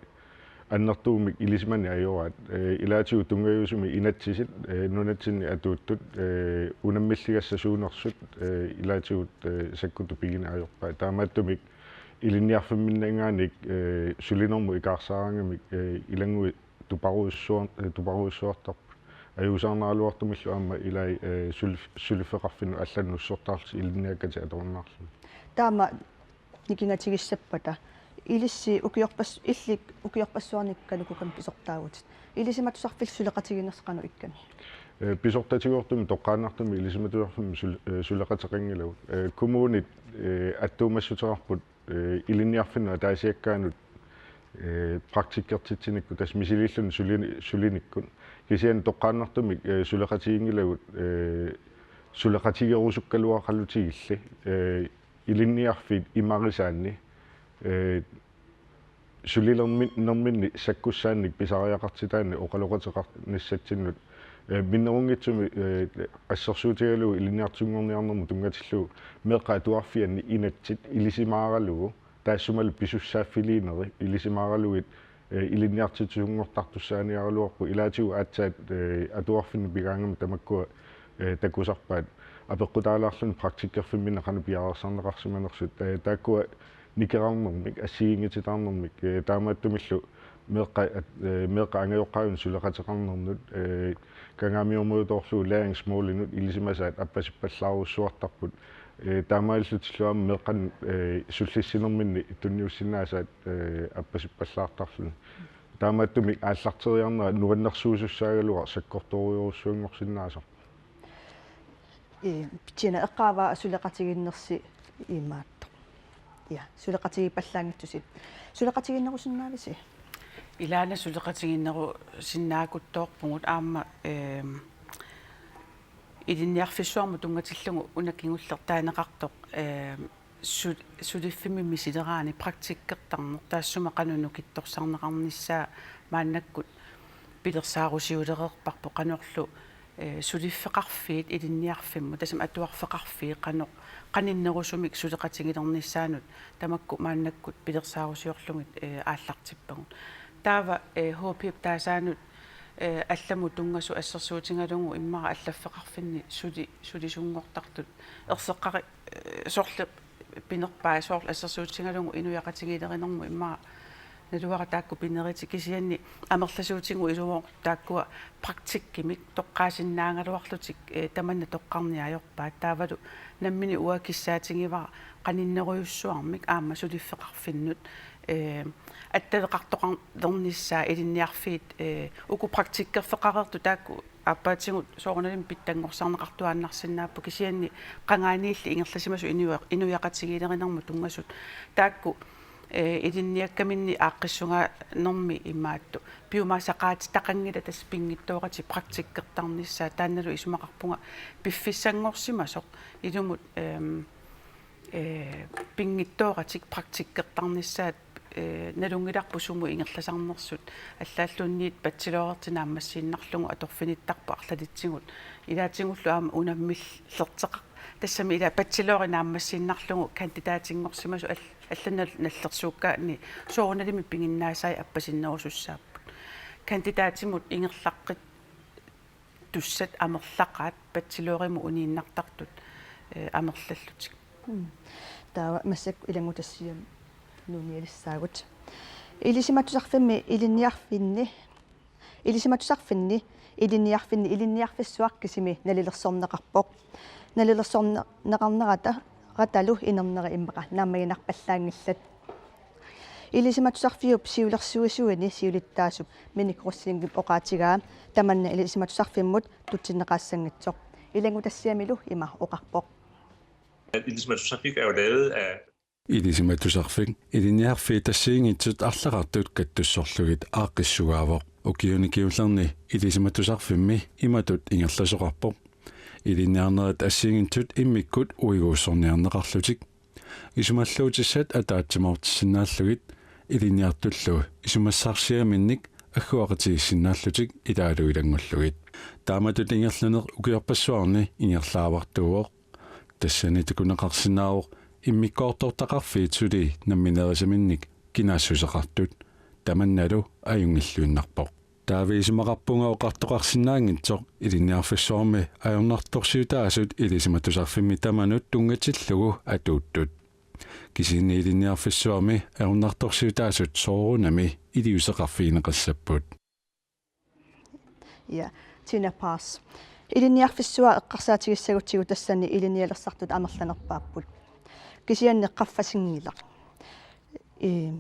annertuumik ilisimaneq ajoraat, eh, ilaatigut tunngaviusumik inatsisit, eh, nunatsinni atuuttut, eh, unammilligassat suunersut, eh, ilaatigut, eh, sakkuttut pigineq ajorpaat. Taamaattumik ilinniarfimminngaanniit, eh, sulinermut ikaarsaaraangamik, eh, ilannguit tuparujussuar-, eh, tuparujussuartarput. Ajuusaarnaraluartumillu aamma ilai, eh, sulif-, suliffeqarfinnut allanut nussortaarlutik ilinniakkatik atorunnaarlugit. Taama nikingatigissappata. Ilissi ukiorpas-, illit ukiorpassuarni KANUKOKA-mi pisortaavutit. Ilisimatusarfillu suleqatigiinnersi qanoq ikkami? Eh, pisortatigoortumik toqqaannartumik ilisimatusarfimmi sul-, eh, suleqateqanngilagut. Eh, kommunit, eh, attuumassuteqarput, eh, ilinniarfinnut ataasiakkaanut, eh, praktikkertitsinikkut tassa misiliilluni sulini-, sulinikkut. Kisianni toqqaannartumik, eh, suleqatiginngilagut, eh, suleqatigerusukkaluaqalutigilli, eh, ilinniarfiit imarisaanni, eh, sulilermi-, -nerminni sakkussaannik pisariaqartitaannik oqaloqateqarnissatsinnut, eh, minnerunngitsumik, eh, assersuutigalugu ilinniartunngorniarnermut tunngatillugu meeqqat atuarfianni inatsit ilisimaaralugu taassumalu pisussaaffiliineri ilisimaaralugit, eh, ilinniartitsisunngortartussaaniaraluarpoq ilaatigut aatsaat, eh, atuarfinnut pigaangami tamakkua, eh, takusarpaat apeqqutaalaarluni praktikkerfimminni qanoq piareersarneqarsimanersut, eh, taakkua nikerarnermik, assigiinngitsitaarnermik, eh, taamaattumillu meeqqat, at-, eh, meeqqat angajoqqaavinik suleqateqarnernut, eh, Kangaamiormiutoorlugu læringsmålinut ilisimasaat appasippallaarujussuartarput, eh, taamaalillutillu aamma meeqqanut, eh, sullissinerminni tunniussinnaasaat, eh, appasippallaartarluni. Taamaattumik aallarteriarnera nuannersuisussaagaluaq sakkortoorujussuanngorsinnaasoq. Ee, Tina, eqqaavaa suleqatigiinnersi imaattoq. Ja, suleqatigiippallaanngitsusi. Suleqatigiinnerusinnaavisi? Ilaana suleqatigiinnerusinnaakuttoorpugut aamma, ehm, ilinniarfissuarmut tunngatillugu una kingulleq taaneqartoq, ehm, su-, suliffimmi misileraanni praktikkertarneq taassuma qanoq nukittorsarneqarnissaa maannakkut pilersaarusiulereerparput qanorlu, eh, suliffeqarfiit ilinniarfimmut, tassami atuarfeqarfiit qanoq qaninnerusumik suleqatigilernissaannut tamakku maannakkut pilersaarusiorlugit, eh, aallartippagut. Taava, eh, H P-p taasaanut, eh, allamut tunngasut assersuutigalugu immaqa allaffeqarfinni suli-, sulisunngortartut erseqqari-, eh, sorleq pinerpaat soorlu assersuutigalugu inuiaqatigiilerinermut immaqa naluara taakku pineritik, kisianni amerlasuutigut ilumoortut taakkua praktikkimik toqqaasinnaagaluarlutik, eh, tamanna toqqarniarpaat. Taavalu nammineq uanga kissaatigivara qaninnerujussuarmik aamma suliffeqarfinnut, eh, attaveqartoqarnissaa ilinniarfiit, eh, uku praktikkerfeqareersut taakku aappaatigut soorunalimi pitsanngorsarneqartuaannarsinnaapput, kisianni qangaaniilli ingerlasimasut inui-, inuiaqatigiilerinermut tunngasut taakku, eh, ilinniakkaminni aaqqissugaannermi imaattoq piumasaqaatitaqanngilaq, tassa pinngitsooratik praktikkertarnissaat, taannalu isumaqarpunga piffissanngorsimasoq ilumut, ehm, eh, pinngitsooratik praktikkertarnissaat, eh, nalunngilarput sumut ingerlasarnersut, allaalluunniit bachelorertik naammassiinnarlugu atorfinittarput arlalitsigut, ilaatigullu aamma unammillerteqar-, tassami ila bachelori naammassiinnarlugu kandidatinngorsimasoq all-, allanut nal-, nallersuukkaanni soorunalimi piginnaasai appasinnerusussaapput. Kandidatimut ingerlaqqittussat amerlaqaat bachelorimut uniinnartartut, eh, amerlallutik. Mm. Taava massakkut ilanngutassiami nuunnialissaagut. Ilisimatusarfimmi ilinniarfinni, ilisimatusarfinni ilinniarfinni ilinniarfissuaq kisimi nalilersorneqarpoq. Nalilersorneqarnerata, -ratalu inernera immaqa naammaginarpallaanngillat. Ilisimatusarfiup siulersuisuini siulittaasup Minik Rosingip oqaatigaa tamanna ilisimatusarfimmut tutsinneqassanngitsoq. Ilanngutassiamilu ima oqarpoq. Ilisimatusarfik er jo lavet af... Ilisimatusarfik ilinniarfiit assigiinngitsut arlaqartut kattussorlugit aaqqissugaavoq. Ukiuni kingullerni ilisimatusarfimmi imatut ingerlasoqarpoq: ilinniarnerit assigiinngitsut immikkut uiguussorniarneqarlutik, isumalluutissat ataatsimoortissinnaallugit, ilinniartullu isumassarsiaminnik agguaqatigiissinnaallutik ilaalu ilanngullugit. Taamatut ingerlaneq ukiorpassuarni ingerlaavartuuvoq. Tassani takuneqarsinnaavoq immikkoortortaqarfiit suli nammineerisaminnik kinaassuseqartut. Tamannalu ajunngilluinnarpoq. Taava isumaqarpunga oqartoqarsinnaanngitsoq ilinniarfissuarmi ajornartorsiutaasut ilisimatusarfimmi tamanut tunngatillugu atuuttut. Kisianni ilinniarfissuarmi ajornartorsiutaasut soorunami iliuuseqarfigineqassapput. Ja, Tina Paas. Ilinniarfissuaq eqqarsaatigissagutsigu tassani ilinnialersartut amerlanerpaapput. Kisianni qaffasinngilaq. Ee,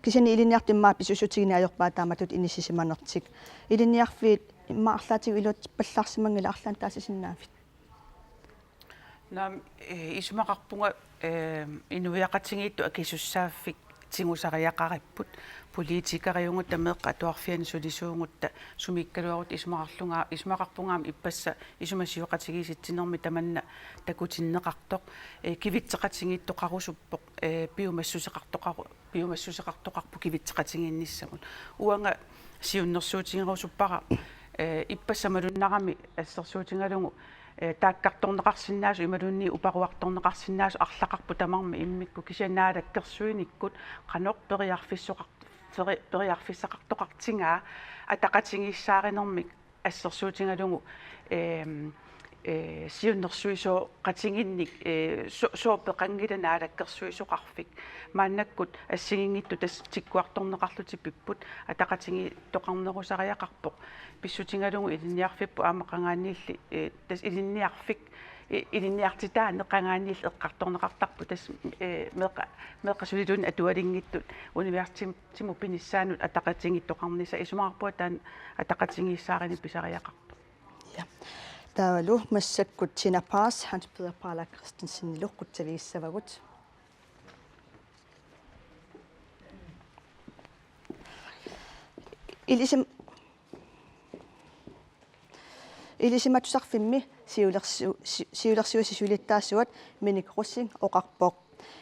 kisianni ilinniartut immaqa pisuussutigineq ajorpaat taamatut inissisimanertik. Ilinniarfiit immaqa arlaatigut iluatsippallaarsimanngilaq, arlaannik taasisinnaavit? Naamik, eh, isumaqarpunga, eh, inuiaqatigiittut akisussaaffik tigusariaqaripput. Politikeriugut, meeqqat atuarfianni sulisuugutta, sumiikkaluarutta isumaqarlunga-, isumaqarpunga aamma ippassaq isumasioqatigiissitsinermi tamanna takutinneqartoq. Eh, kivitseqatigiittoqarusuppoq, eh, piumassuseqartoqaru-, piumassuseqartoqarpoq kivitseqatigiinnissamut. Uanga siunnersuutigerusuppara, eh, ippassaq malunnarami assersuutigalugu, eh, taakkartorneqarsinnaasut imaluunniit uparuartorneqarsinnaasut arlaqarput tamarmik immikkut, kisianni naalakkersuinikkut qanoq periarfissoqar-, peri-, periarfissaqartoqartigaa ataqatigiissaarinermik assersuutigalugu, ehm, eh, siunnersuisoqatigiinnik, eh, so-, sooq peqanngilaq naalakkersuisoqarfik. Maannakkut assigiinngitsut tassa tikkuartorneqarlutik pipput, ataqatigiittoqarnerusariaqarpoq. Pissutigalugu ilinniarfipput aamma qangaaniilli, eh, tassa ilinniarfik I-, ilinniartitaaneq qangaaniilli eqqartorneqartarpoq, tassa, ee, meeqqa-, meeqqat sulilluunniit atualinngitsut universitetimut pinissaannut ataqatigiittoqarnissaq, isumaqarpunga taanna ataqatigiissaarineq pisariaqartoq. Ja. Taavalu massakkut Tina Paas Hans Peter Paala Christensenilu qutsavigissavagut. Ilisim-, Ilisimatusarfimmi siulersu-, si-, siulersuisut siulittaasuat Minik Rosing oqarpoq: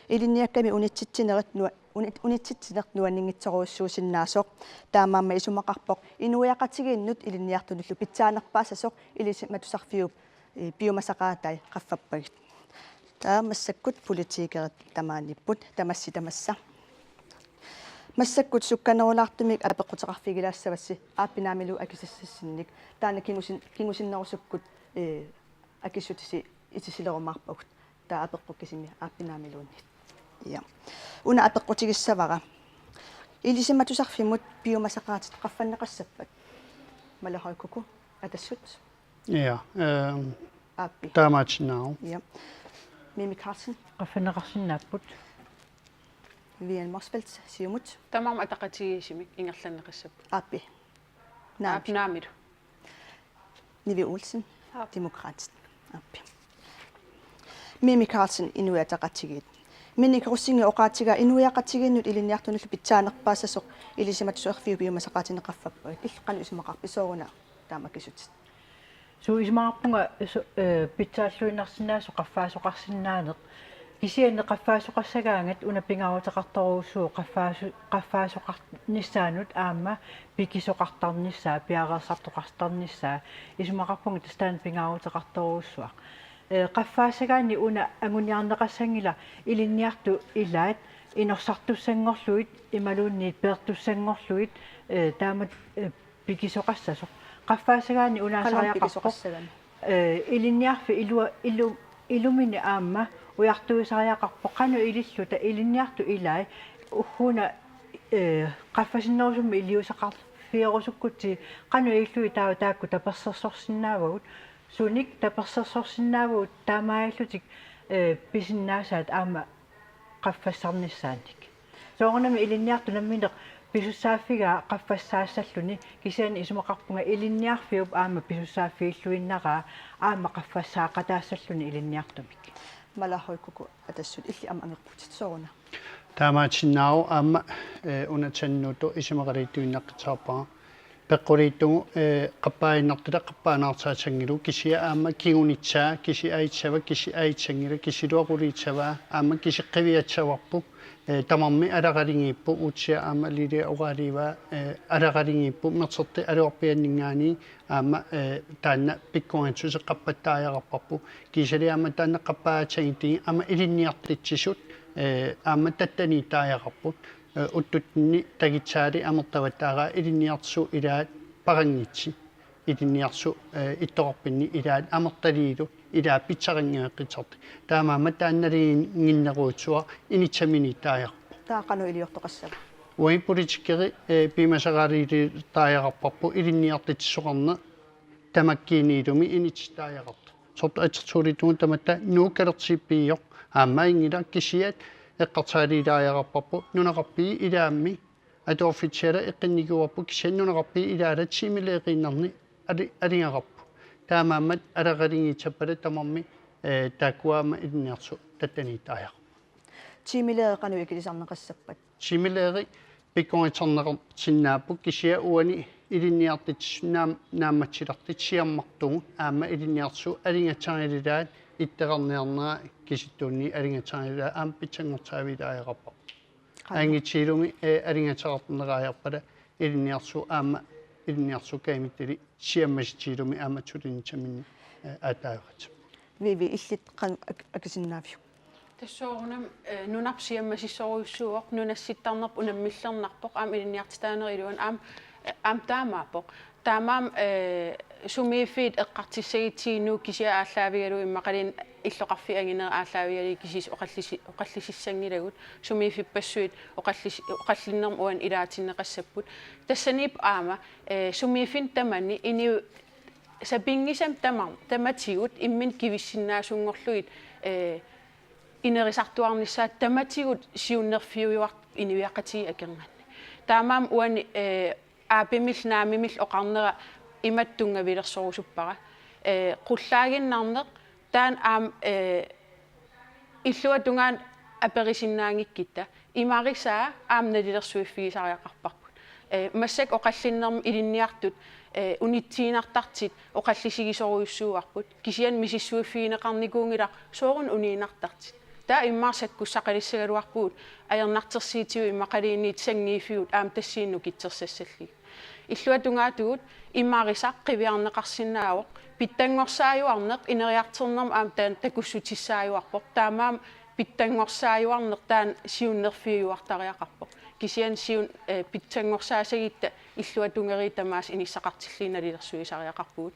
Ilinniakkami unitsitsinerit nua-, unit-, unitsitsineq nuanninngitsorujussuusinnaasoq. Taamaammat isumaqarpoq inuiaqatigiinnut ilinniartunullu pitsaanerpaassasoq ilisimatusarfiup, eh, piumasaqaatai qaffappagit. Taava massakkut politikerit tamaaniipput, tamassi tamassa. Massakkut sukkanerulaartumik apeqquteqarfigilaassavassi aappi naamilu akisassassinnik. Taanna kingusin-, kingusinnerusukkut, eh, akissutisi itisilerumaarpagut. Taava apeqqut kisimi aappi naamiluunniit. Ja. Una apeqqutigissavara: Ilisimatusarfimmut piumasaqaatit qaffanneqassappat? Malehoikuku, Atassut. Ja, ehm, Aappi. Taamaatsinnaavoq. Ja. Mimi Karlsen. Qaffanneqarsinnaapput. Vivian Motzfeldt, Siumut. Tamarmik ataqatigiissimik ingerlanneqassapput. Aappi. Naamik. Aap, naamilu. Nivi Olsen, Aap. Demokraatit. Aappi. Mimi Karlsen, Inuit Ataqatigiit. Minik Rosingip oqaatigaa inuiaqatigiinnut ilinniartunullu pitsaanerpaassasoq ilisimatusarfiup piumasaqaatinik qaffappagit. Illit qanoq isumaqarpit, sooruna taama akisutit? Suu, isumaqarpunga su-, eh, pitsaalluinnarsinnaasoq qaffaasoqarsinnaaneq. Kisianni qaffaasoqassagaangat una pingaaruteqartorujussuuvoq qaffaasu-, qaffaasoqarnissaanut aamma pikisoqartarnissaa, piareersartoqartarnissaa. Isumaqarpunga tassa taanna pingaaruteqartorujussuaq. Eh, qaffaassagaanni una anguniarneqassanngilaq ilinniartut ilaat inorsartussanngorlugit imaluunniit peertussanngorlugit, eh, taamatut, eh, pikisoqassasoq. Qaffaassagaanni una... Qanoq pikisoqassagami? Eh, ilinniarfik ilua-, ilu-, ilumini aamma ujartuisariaqarpoq, qanoq ililluta ilinniartut ilai ugguuna, eh, qaffasinnerusummik iliuuseqarfigerusukkutsigit, qanoq ilillugit taava taakku tapersersorsinnaavagut, sunik tapersersorsinnaavagut, taamaalillutik, eh, pisinnaasaat aamma qaffassarnissaannik. Soorunami ilinniartut namminneq pisussaaffigaat qaffassaassalluni, kisianni isumaqarpunga ilinniarfiup aamma pisussaaffigilluinnaraa aamma qaffassaaqataassalluni ilinniartumik. Malehoikuku, Atassut, illit aamma angerputit, sooruna? Taamaatsinnaavoq aamma, eh, una Tannuutoq isumaqaliittuinnaqqissaarpara. Peqquliittugu, eh, qappaaginnartutut qappaanaartaassanngilagut, kisianni aamma kingunitsaa, kisiat aissava, kisiat aissanngilaq, kisiat quliissavaa, aamma kisiat qiviassavarput, eh, tamarmik alaqaligiipput, uutsia aamma Lili oqalugaa, eh, alaqaligiipput, mersorti aluarpianninngaanniit aamma, eh, taanna pikkorissuseq qappattariaqarparput, kiisami aamma taanna qappaassagutsigit aamma ilinniartitsisut, eh, aamma tattaniittariaqarput. Eh, uttuttunni takitsaali amertavattaaraa ilinniartut ilaat paranngitsi. Ilinniartut, eh, ittoqarfinni ilaat amertaliillu ilaat pitsaqanngeeqqissaartut. Taamaammat taanna nalinginnerujussuaq inissaminiittariaqarpoq. Taava qanoq iliortoqassava? Uagut politikerit, eh, piumasaqaaliittariaqarparput ilinniartitsisoqarneq tamakkiinilumi inissittariaqartoq. Soorlu atersuulitugut tamatta Nuuk kalertippioq aamma inngilaq, kisiat eqqarsaaliilariaqarparput nunaqarfiit ilaammi, atuarfissuala eqqinnikuuarput, kisianni nunaqarfiit ilaat timelæreriinnarnik ali-, aligaqarput. Taamaammat alaqaligiissappata tamarmik, eh, taakkua aamma ilinniartut tattaniittariaqarput. Timelærer qanoq ikilisarneqassappat? Timelærer pikkorissarneqarsinnaapput, kisianni uani ilinniartitsisut naam-, naammassilerlutik siammartugut aamma ilinniartut alingasarililaat itteqarniarnera kisittuunniit alingasarililaat aamma pitsanngortilaariaqarparput. Qanoq? Angutilumi, eh, alingasaqarneriarpata ilinniartut aamma ilinniartut kajumittut siammasitsilumi aamma sulinissaminnik, eh, aataavaqaat. Vivi, illit qanoq ak-, akisinnaaviuk? Tassa soorunami, eh, nunarput siammasissorujussuuvoq, nunassittarnerput unammillernarpoq, aamma ilinniartitaanerup iluani aamma, eh, aamma taamaappoq. Taamaammat, eh, sumiiffiit eqqartussagutsigit Nuuk kisiat aallaavigalugu immaqaluunniit illoqarfiit anginerit aallaavigalugit kisiisa oqallisi-, oqallisissanngilagut, sumiiffippassuit oqallis-, oqallinnermut uani ilaatinneqassapput. Tassaniippoq aamma, eh, sumiiffinni tamanni inuit sapinngisamik tama-, tamatigut imminut kivissinnaasunngorlugit, eh, inerisartuarnissaat tamatigut siunnerfiujuarput inuiaqatigiit akornanni. Taamaammat uani, eh, aapimillu naamimillu oqarnera imatut tunngavilersorusuppara. Eh, qullaaginnarneq taanna aamma, eh, illuatungaanut aperisinnaanngikkutta imarisaa aamma nalilersuiffigisariaqarparput. Eh, massakkut oqallinnermi ilinniartut, eh, unitsiinnartartut oqallisigisorujussuuarput. Kisianni misissuiffigineqarnikuunngilaq sooruna uniinnartartut. Taava immaqa sakkussaqalissagaluarpugut ajornartorsiutigut immaqaluunniit sanngiiffigut aamma tassani nukittorsassallugit. Illuatungaatigut imarisaq qiviarneqarsinnaavoq, pitsanngorsaajuarneq ineriartornermi aamma taanna takussutissaajuarpoq, taamaammat pitsanngorsaajuarneq taanna siunnerfiujuartariaqarpoq. Kisianni siun-, eh, pitsanngorsaassagutta illuatungeriit tamaasa inissaqartillugit nalilersuisariaqarpugut.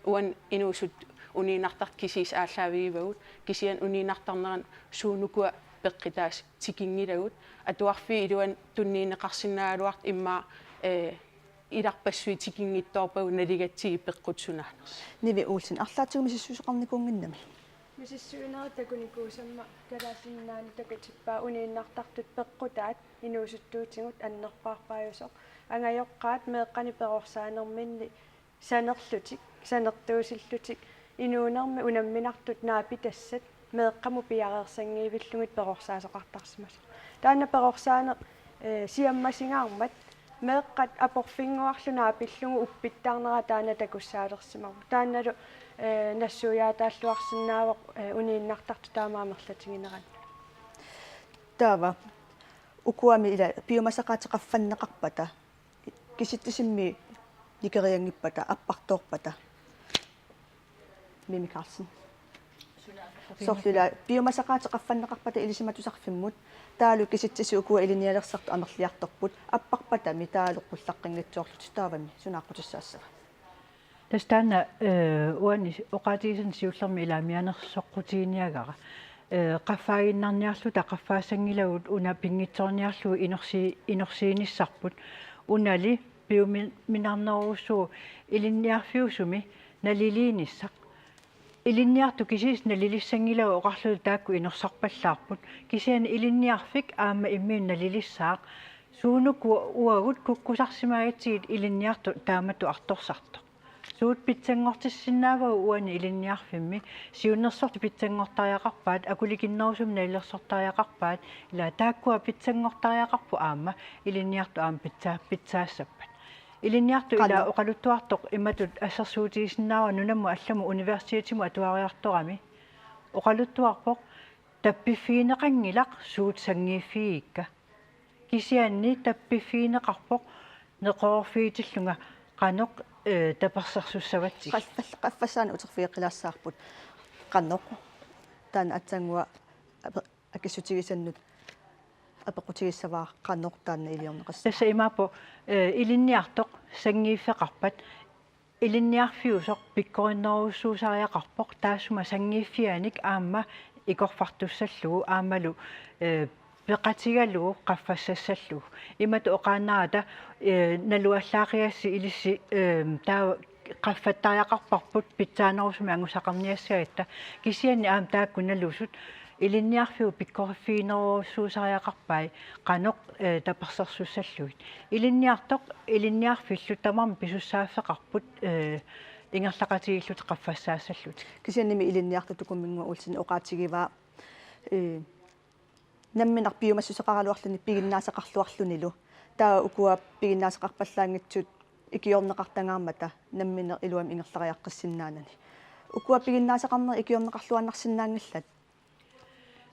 Uani inuusuttut uniinnartartut kisiisa aallaavigivagut, kisianni uniinnartarnerani suunukua peqqutaasut tikinngilagut, atuarfiit iluanni tunniunneqarsinnaagaluartut immaqa, eh, ilarpassui tikinngitsoorpagut naligatsigit peqqut sunaanersoq. Nivi Olsen, arlaatigut misissuisoqarnikuunnginnami? Misissuinerit takunikuusammat Kalaallit Nunaanni takutippaa uniinnartartut peqqutaat inuusuttuutigut annerpaarpaajusoq. Angajoqqaat meeqqanik perorsaanerminni sanerlutik, sanertuusillutik, inuunermi unamminartut naapitassat meeqqamut piareersanngiivillugit perorsaasoqartarsimasoq. Taanna perorsaaneq, eh, siammasingaarmat meeqqat aporfinnguarlu naapillugu uppittarnera taanna takussaalersimavoq. Taannalu, eh, nassuiaataalluarsinnaavoq, eh, uniinnartartut taama amerlatigineranni. Taava ukuami ila piumasaqaatit qaffanneqarpata, kisitsisimmi nikerianngippata, appartoorpata. Mimi Karlsen. Soorlu ila piumasaqaatit qaffanneqarpata Ilisimatusarfimmut, taavalu kisitsisit ukua ilinnialersartut amerliartorput, apparpatami taavalu qullaqqinngitsoorlutik, taavami suna aqqutissaassava? Tassa taanna, eh, uani oqaatigisanni siullermi ilaamianersoqqutiginiagara. Eh, qaffaaginnarniarluta qaffaasanngilagut una pinngitsoorniarlugu inorsi-, inorsiinissarput. Unali piumin-, minarnerussuuvoq ilinniarfiusumi naliliinissaq. Ilinniartut kisiisa nalilissanngilagut oqarluta taakku inorsarpallaarput. Kisianni ilinniarfik aamma imminut nalilissaaq. Suunukua uagut kukkusarsimagatsigit ilinniartoq taamatut artorsartoq. Suut pitsanngortissinnaavagut uani ilinniarfimmi, siunnersortut pitsanngortariaqarpaat, akulikinnerusumik nalilersortariaqarpaat, ila taakkua pitsanngortariaqarput aamma ilinniartut aamma pitsa-, pitsaassappat. Ilinniartut ila Qanoq. Oqaluttuartoq imatut assersuutigisinnaavara nunamut allamut universitetimut atuariartorami. Oqaluttuarpoq tappiffigineqanngilaq suut sanngiiffigigikka. Kisianni tappiffigineqarpoq neqeroorfigitillunga qanoq, eh, tapersersussavatsigit. Qaffal-, qaffassaaneq uterfigeqqilaassavarput. Qanoq. Taanna aatsaannguaq ape-, akissutigisannut apeqqutigissavara qanoq taanna iliorneqassava. Tassa imaappoq, eh, ilinniartoq sanngiiffeqarpat ilinniarfiusoq pikkorinnerujussuusariaqarpoq taassuma sanngiiffianik aamma ikorfartussallugu aammalu, eh, peqatigalugu qaffassassallugu. Imatut oqaannarata, eh, naluallaaqigassi ilissi, eh, taava qaffattariaqarparput pitsaanerusumik angusaqarniassagatta, kisianni aamma taakku nalusut ilinniarfiup pikkoriffiginerujussuusariaqarpai qanoq, eh, tapersersussallugit. Ilinniartoq ilinniarfillu tamarmik pisussaaffeqarput, eh, ingerlaqatigiillutik qaffassaassallutik. Kisiannimi ilinniartut Tukumminnguaq Olsen oqaatigivaa, eh, nammineq piumassuseqaraluarluni piginnaasaqarluarlunilu. Taava ukua piginnaasaqarpallaanngitsut ikiorneqartangaarmata nammineq iluamik ingerlariaqqissinnaanani. Ukua piginnaasaqarnerit ikiorneqarluinnarsinnaanngillat?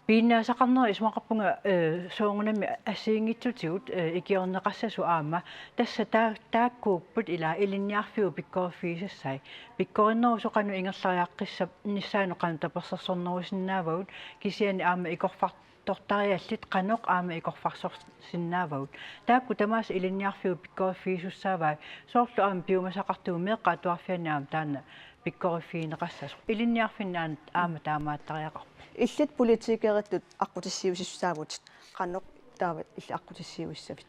Piginnaasaqarnerit isumaqarpunga, eh, soorunami assigiinngitsutigut, eh, ikiorneqassasut aamma. Tassa taa-, taakkuupput ila ilinniarfiup pikkoriffigisassai. Pikkorinnerusoq qanoq ingerlariaqqissanissaanut qanoq tapersersornerusinnaavagut, kisianni aamma ikorfar- tortariallit qanoq aamma ikorfarsorsinnaavagut. Taakku tamaasa ilinniarfiup pikkoriffigisussaavat, soorlu aamma piumasaqartugut meeqqat atuarfianni aamma taanna pikkoriffigineqassasoq. Ilinniarfinni aamma taamaattariaqarpoq. Illit politikeritut aqqutissiuisissaavutit, qanoq taava illit aqqutissiuissavit?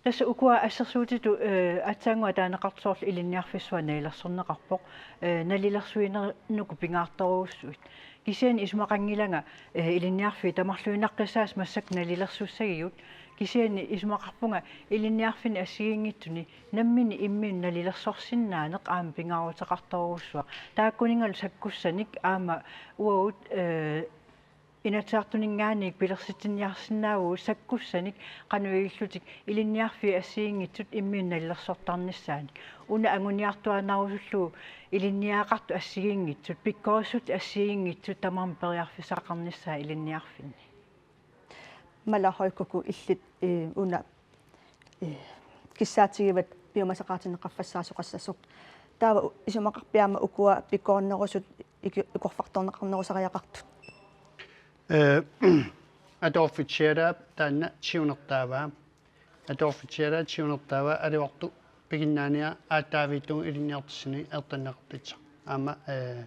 Tassa ukua assersuutitut, eh, aatsaannguaq taaneqartoq soorlu ilinniarfissuaq nalilersorneqarpoq, eh, nalilersuinernuku pingaartorujussuit. Kisianni isumaqanngilanga, eh, ilinniarfiit tamarluinnaqqissaasut massakkut nalilersussagigut. Kisianni isumaqarpunga ilinniarfinni assigiinngitsuni namminneq imminut nalilersorsinnaaneq aamma pingaaruteqartorujussuaq. Taakkuninngalu sakkussanik aamma uagut, eh, Inatsisartuninngaanniit pilersitsiniarsinnaavugut sakkussanik qanoq ilillutik ilinniarfiit assigiinngitsut imminut nalilersortarnissaanik. Una anguniartuaannarusullugu ilinniagaqartut assigiinngitsut, pikkorissut assigiinngitsut tamarmik periarfissaqarnissaat ilinniarfinni. Mala Høy Kúko, illit, eh, una, eh, kissaatigivat piumasaqaatini qaffassaasoqassasoq. Taava u-, isumaqarpit aamma ukua pikkorinnerusut iki-, ikorfartorneqarnerusariaqartut? Eh, atorfitsisiaraap taanna siunertaavaa. Atorfitsisiaraap siunertaavaa alivartoq piginnaaniaa aatsaavittut ilinniartitsisuni ertanneqartitsisarpoq. Aamma, eh,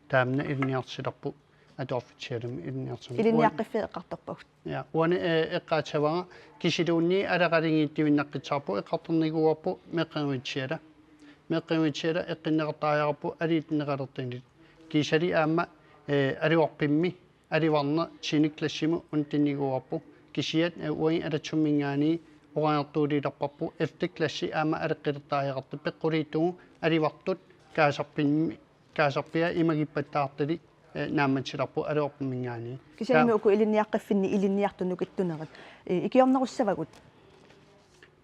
taamna ilinniartitsilerpoq atorfitsisiarami ilinniartitsisarami. Ilinniaqqiffiit eqqartorpagut. Ja, uani, eh, eqqaassavara kisiluunniit alaqaligiittuinnaqqissaarpoq, eqqartornikuuarput meeqqerivitsisiara. Meeqqerivitsisiara eqqunneqartariaqarpoq aliitsuneqalertunik. Kiisami aamma, eh, alivarpimmi alivarneq tiende klassimut untinnikuuarput. Kisianni, eh, uani Alassumminngaanniit oqariartuulilerparput ellevte klassi aamma aleqqilertariaqartoq peqquliittugu alivartut kaasarpimmi kaasarpiaat imagippattaartalik, eh, naammassilerput alivarpimminngaanniit. Kisianni taa- uku ilinniaqqiffinni ilinniartut nukittunerat, eh, ikiornerussavagut?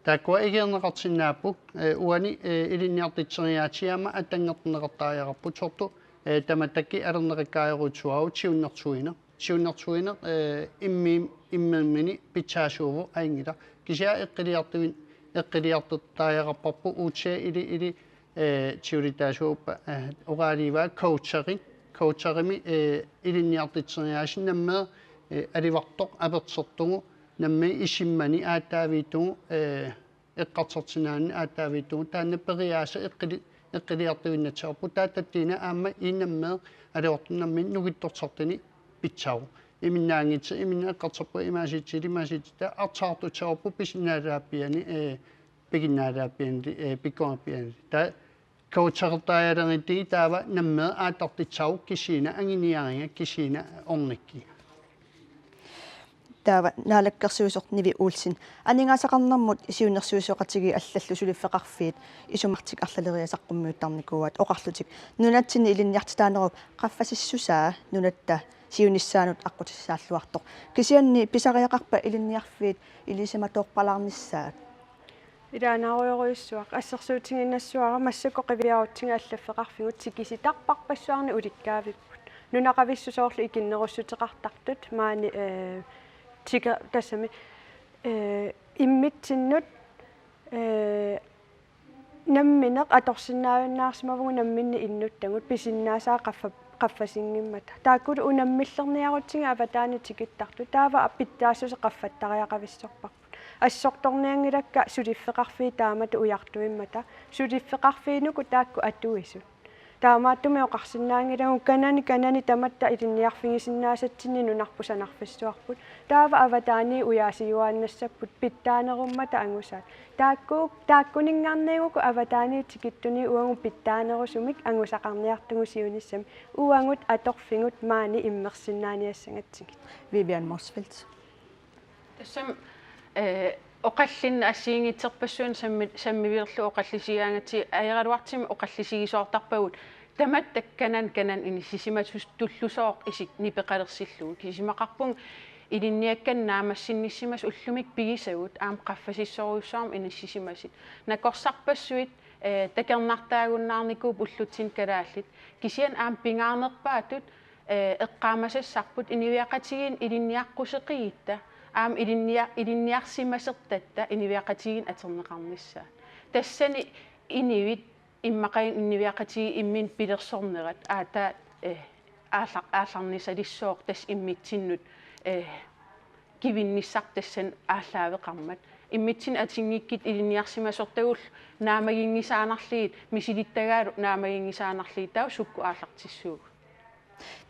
Taakkua ikiorneqarsinnaapput, eh, uani, eh, ilinniartitseriaatsit aamma attangertorneqartariaqarput soorlu, eh, tamattakkit alerneqakkaajorujussuuagut siunnersuineq. Siunnersuineq, eh, immi-, immimmini pitsaasuuvoq ajunngilaq. Kisianni eqqiliartuin-, eqqiliartortariaqarparput uutse ili ili, eh, siulitaasoq, eh, oqalugivaat coacheri. Coacherimi, eh, ilinniartitseriaatsit nammineq, eh, alivartoq apersortugu nammineq isimmani aatsaavittut, eh, eqqartorsinnaanani aatsaavittut taanna periaaseq eqqili-, eqqiliartuinnassarput. Taava tatiginaq aamma iinnammik alivartut nammineq nukittorsartunik pitsaavoq. Iminnaanngitsoq, iminna eqqartorpunga imaasitsi, imaasitsi, taava arsaartussaavoq pisinnaalaappiani, eh, piginnaalaappiani, eh, pikkorippiani. Taava coachertariaqarluni taava nammineq aallartissaavoq kisiisa anguniariga, kisiisa ornikkiga. Taava naalakkersuisoq Nivi Olsen. Aningaasaqarnermut siunnersuisoqatigiit allallu suliffeqarfiit isumaqartik arlaleriat saqqummiuttarnikuuaat oqarlutik nunatsinni ilinniartitaanerup qaffasissusaa nunatta siunissaanut aqqutissaalluartoq. Kisianni pisariaqarpa ilinniarfiit ilisimatorpalaarnissaat? Ilaanaarujorujussuaq, assersuutigiinnassavara massakkut qiviarutsigu allaffeqarfigut tikisitarparpassuarnik ulikkaavipput. Nunaqavissut soorlu ikinnerussuteqartartut maani, eh, tike-, tassami, eh, immitsinnut, eh, nammineq atorsinnaajunnaarsimavugut namminneq innuttagut pisinnaasaat qaffa-, qaffasinngimmat. Taakkulu unammillerniarutsigit avataani tikittartut. Taava pitsaassuseq qaffattariaqavissorparput. Assortornianngilakka suliffeqarfiit taamatut ujartuimmata. Suliffeqarfiinukut taakku atuisut. Taamaattumik oqarsinnaanngilagut kanani kanani tamatta ilinniarfigisinnaasatsinnik nunarput sanarfissuarput. Taava avataaniit ujaasiuaannassapput pitsaanerummata angusaat. Taakku, taakkuninngarnikuuvugut avataaniit tikittuniit uagut pitsaanerusumik angusaqarniartugut siunissami. Uagut atorfigut maani immersinnaaniassagatsigit. Vivian Motzfeldt. Tassami, eh, oqallinneq assigiinngitsorpassuarnik sammi-, sammivilerlugu oqallisigaangatsigit ajoraluartumik oqallisigisoqartarpagut tamatta kanani kanani inissisimasutut tullusooq isik nipeqalersillugu. Isumaqarpunga ilinniakkanik naammassinnissisimasut ullumikkut pigisagut aamma qaffasissorujussuarmik inissisimasut. Nakorsarpassuit, eh, takornartaagunnaarnikuupput ullutsinni kalaallit. Kisianni aamma pingaarnerpaatut, eh, eqqaamasassarput inuiaqatigiinni ilinniaqquseqigutta, aamma ilinnia-, ilinniarsimasortatta inuiaqatigiinni atorneqarnissaat. Tassani inuit immaqa inuiaqatigiit imminnut pilersornerat aatsaat, eh, aallar-, aallarnisalissooq tassa immitsinnut, eh, kivinnissaq tassani aallaaveqarmat. Immitsinnut atunngikkutta ilinniarsimasortagullu naammaginngisaannarlugit misilittagaalu naammaginngisaannarlugit taava sukkut aallartissuugut.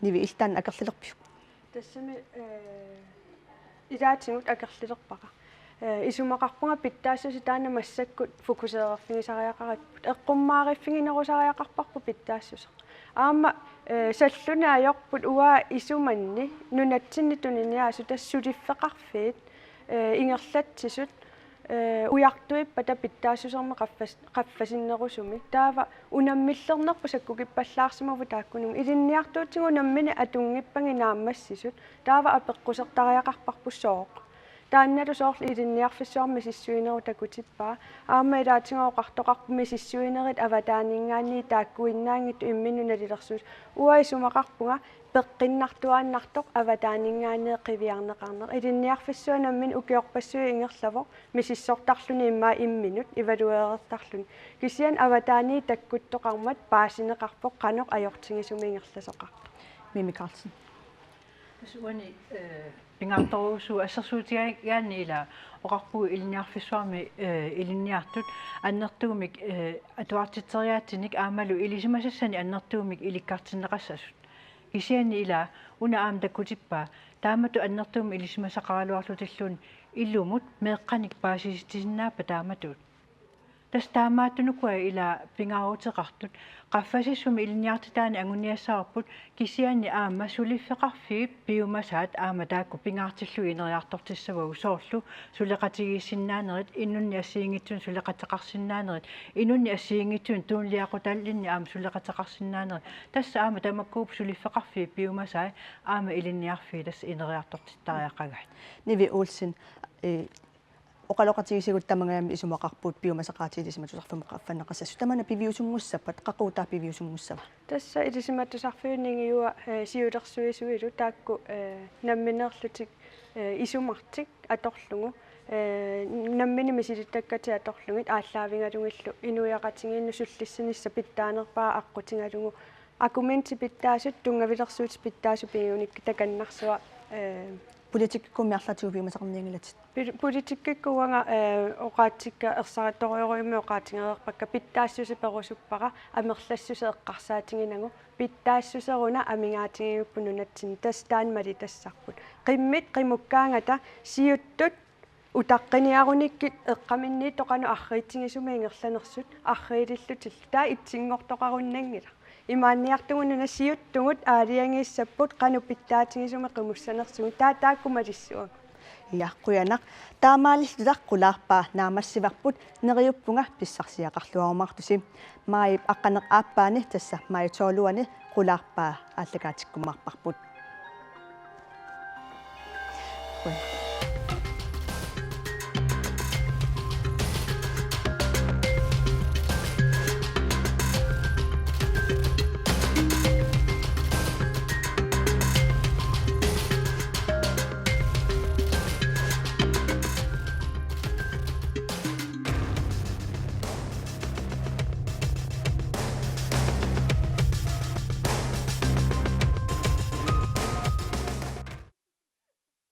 Nivi, illit taanna akerlilerpiuk? Tassami, eh, ilaatigut akerlilerpara. Eh, isumaqarpunga pitsaassuseq taanna massakkut fokuseerfigisariaqaripput. Eqqummaariffiginerusariaqarparput pitsaassuseq. Aamma, eh, salluneq ajorput uanga isumanni nunatsinni tuniniaasoq tassa suliffeqarfiit, eh, ingerlatsisut, eh, ujartuippata pitsaassusermi qaffas-, qaffasinnerusumi. Taava unammillernerput sakkukippallaarsimavoq taakkununnga. Ilinniartuutigut unammineq atunngippagu naammassisut. Taava apeqqusertariaqarparput sooq. Taannalu soorlu ilinniarfissuarmi misissuinerup takutippaa. Aamma ilaatigut oqartoqarput misissuinerit avataaninngaanniit taakkuinnaanngitsut imminnut nalilersuut. Uanga isumaqarpunga peqqinnartuaannartoq avataaninngaanniit qiviarneqarneq. Ilinniarfissuaq nammineq ukiorpassuit ingerlavoq misissortarluni immaqa imminut evalueerertarluni. Kisianni avataaniit takkuttoqarmat paasineqarpoq qanoq ajortigisumik ingerlasoqartoq. Mimi Karlsen. Tassa uani, eh, pingaartorujussuuvoq assersuutigaanni ila oqarpugut ilinniarfissuarmi, eh, ilinniartut annertuumik, eh, atuartitseriaatsinnik aammalu ilisimasassanik annertuumik ilikkartinneqassasut. Kisianni ila una aamma takutippaa taamatut annertuumik ilisimasaqaraluarlutilluunniit ilumut meeqqanik paasisitsisinnaappata taamatut. Tassa taamaattunuku ila pingaaruteqartut. Qaffasissumi ilinniartitaaneq anguniassavarput kisianni aamma suliffeqarfiit piumasaat aamma taakku pingaartillugit ineriartortissavagut soorlu suleqatigiissinnaanerit, inunnik assigiinngitsunik suleqateqarsinnaanerit, inunnik assigiinngitsunik tunuliaqutallinnik aamma suleqateqarsinnaanerit. Tassa aamma tamakkuupput suliffeqarfiit piumasaat aamma ilinniarfiit tassa ineriartortittariaqagaat. Nivi Olsen, eh, oqaloqatigiissigut tamangajammik isumaqarpugut piumasaqaatit ilisimatusarfimmut qaffanneqassasut. Tamanna piviusunngussappat, qaqugu taava piviusunngussava? Tassa ilisimatusarfiup ningiua, eh, siulersuisuilu taakku, eh, nammineerlutik, eh, isumartik atorlugu, eh, nammineq misilittakkatik atorlugit aallaavigalugillu inuiaqatigiinnut sullissinissaq pitsaanerpaaq aqqutigalugu. Akuminit pitsaasut, tunngavilersuutit pitsaasut pigigunikku takannarsua, eh, Politikkikkut aamma arlaatigut piumasaqarnianngilatit? Pol-, politikkikkut uanga, eh, oqaatsikka ersarittorujorujummik oqaatigereerpakka pitsaassuseq perusuppara amerlassuseq eqqarsaatiginagu, pitsaassuseruna amigaatigigupput nunatsinni, tassa taanna malitassarput. Qimmit qimukkaangata siuttut utaqqiniarunikkit eqqaminniittoq qanoq arriitsigisumik ingerlanersut arriilillutillu, taava itsinngortoqarunnanngilaq. Imaanniartugut nunat siuttugut aalajangiissapput qanoq pitsaatigisumik qimussanersugut, taava taakku malissavagut. Ja, qujanaq. Taamaalillutaq Qulaarpaa naammassivarput, neriuppunga pissarsiaqarluarumaartusi. Maajip aqqaneq-aappaani, tassa maajip tolviani Qulaarpaa aallakaatikkumaarparput. Qujanaq.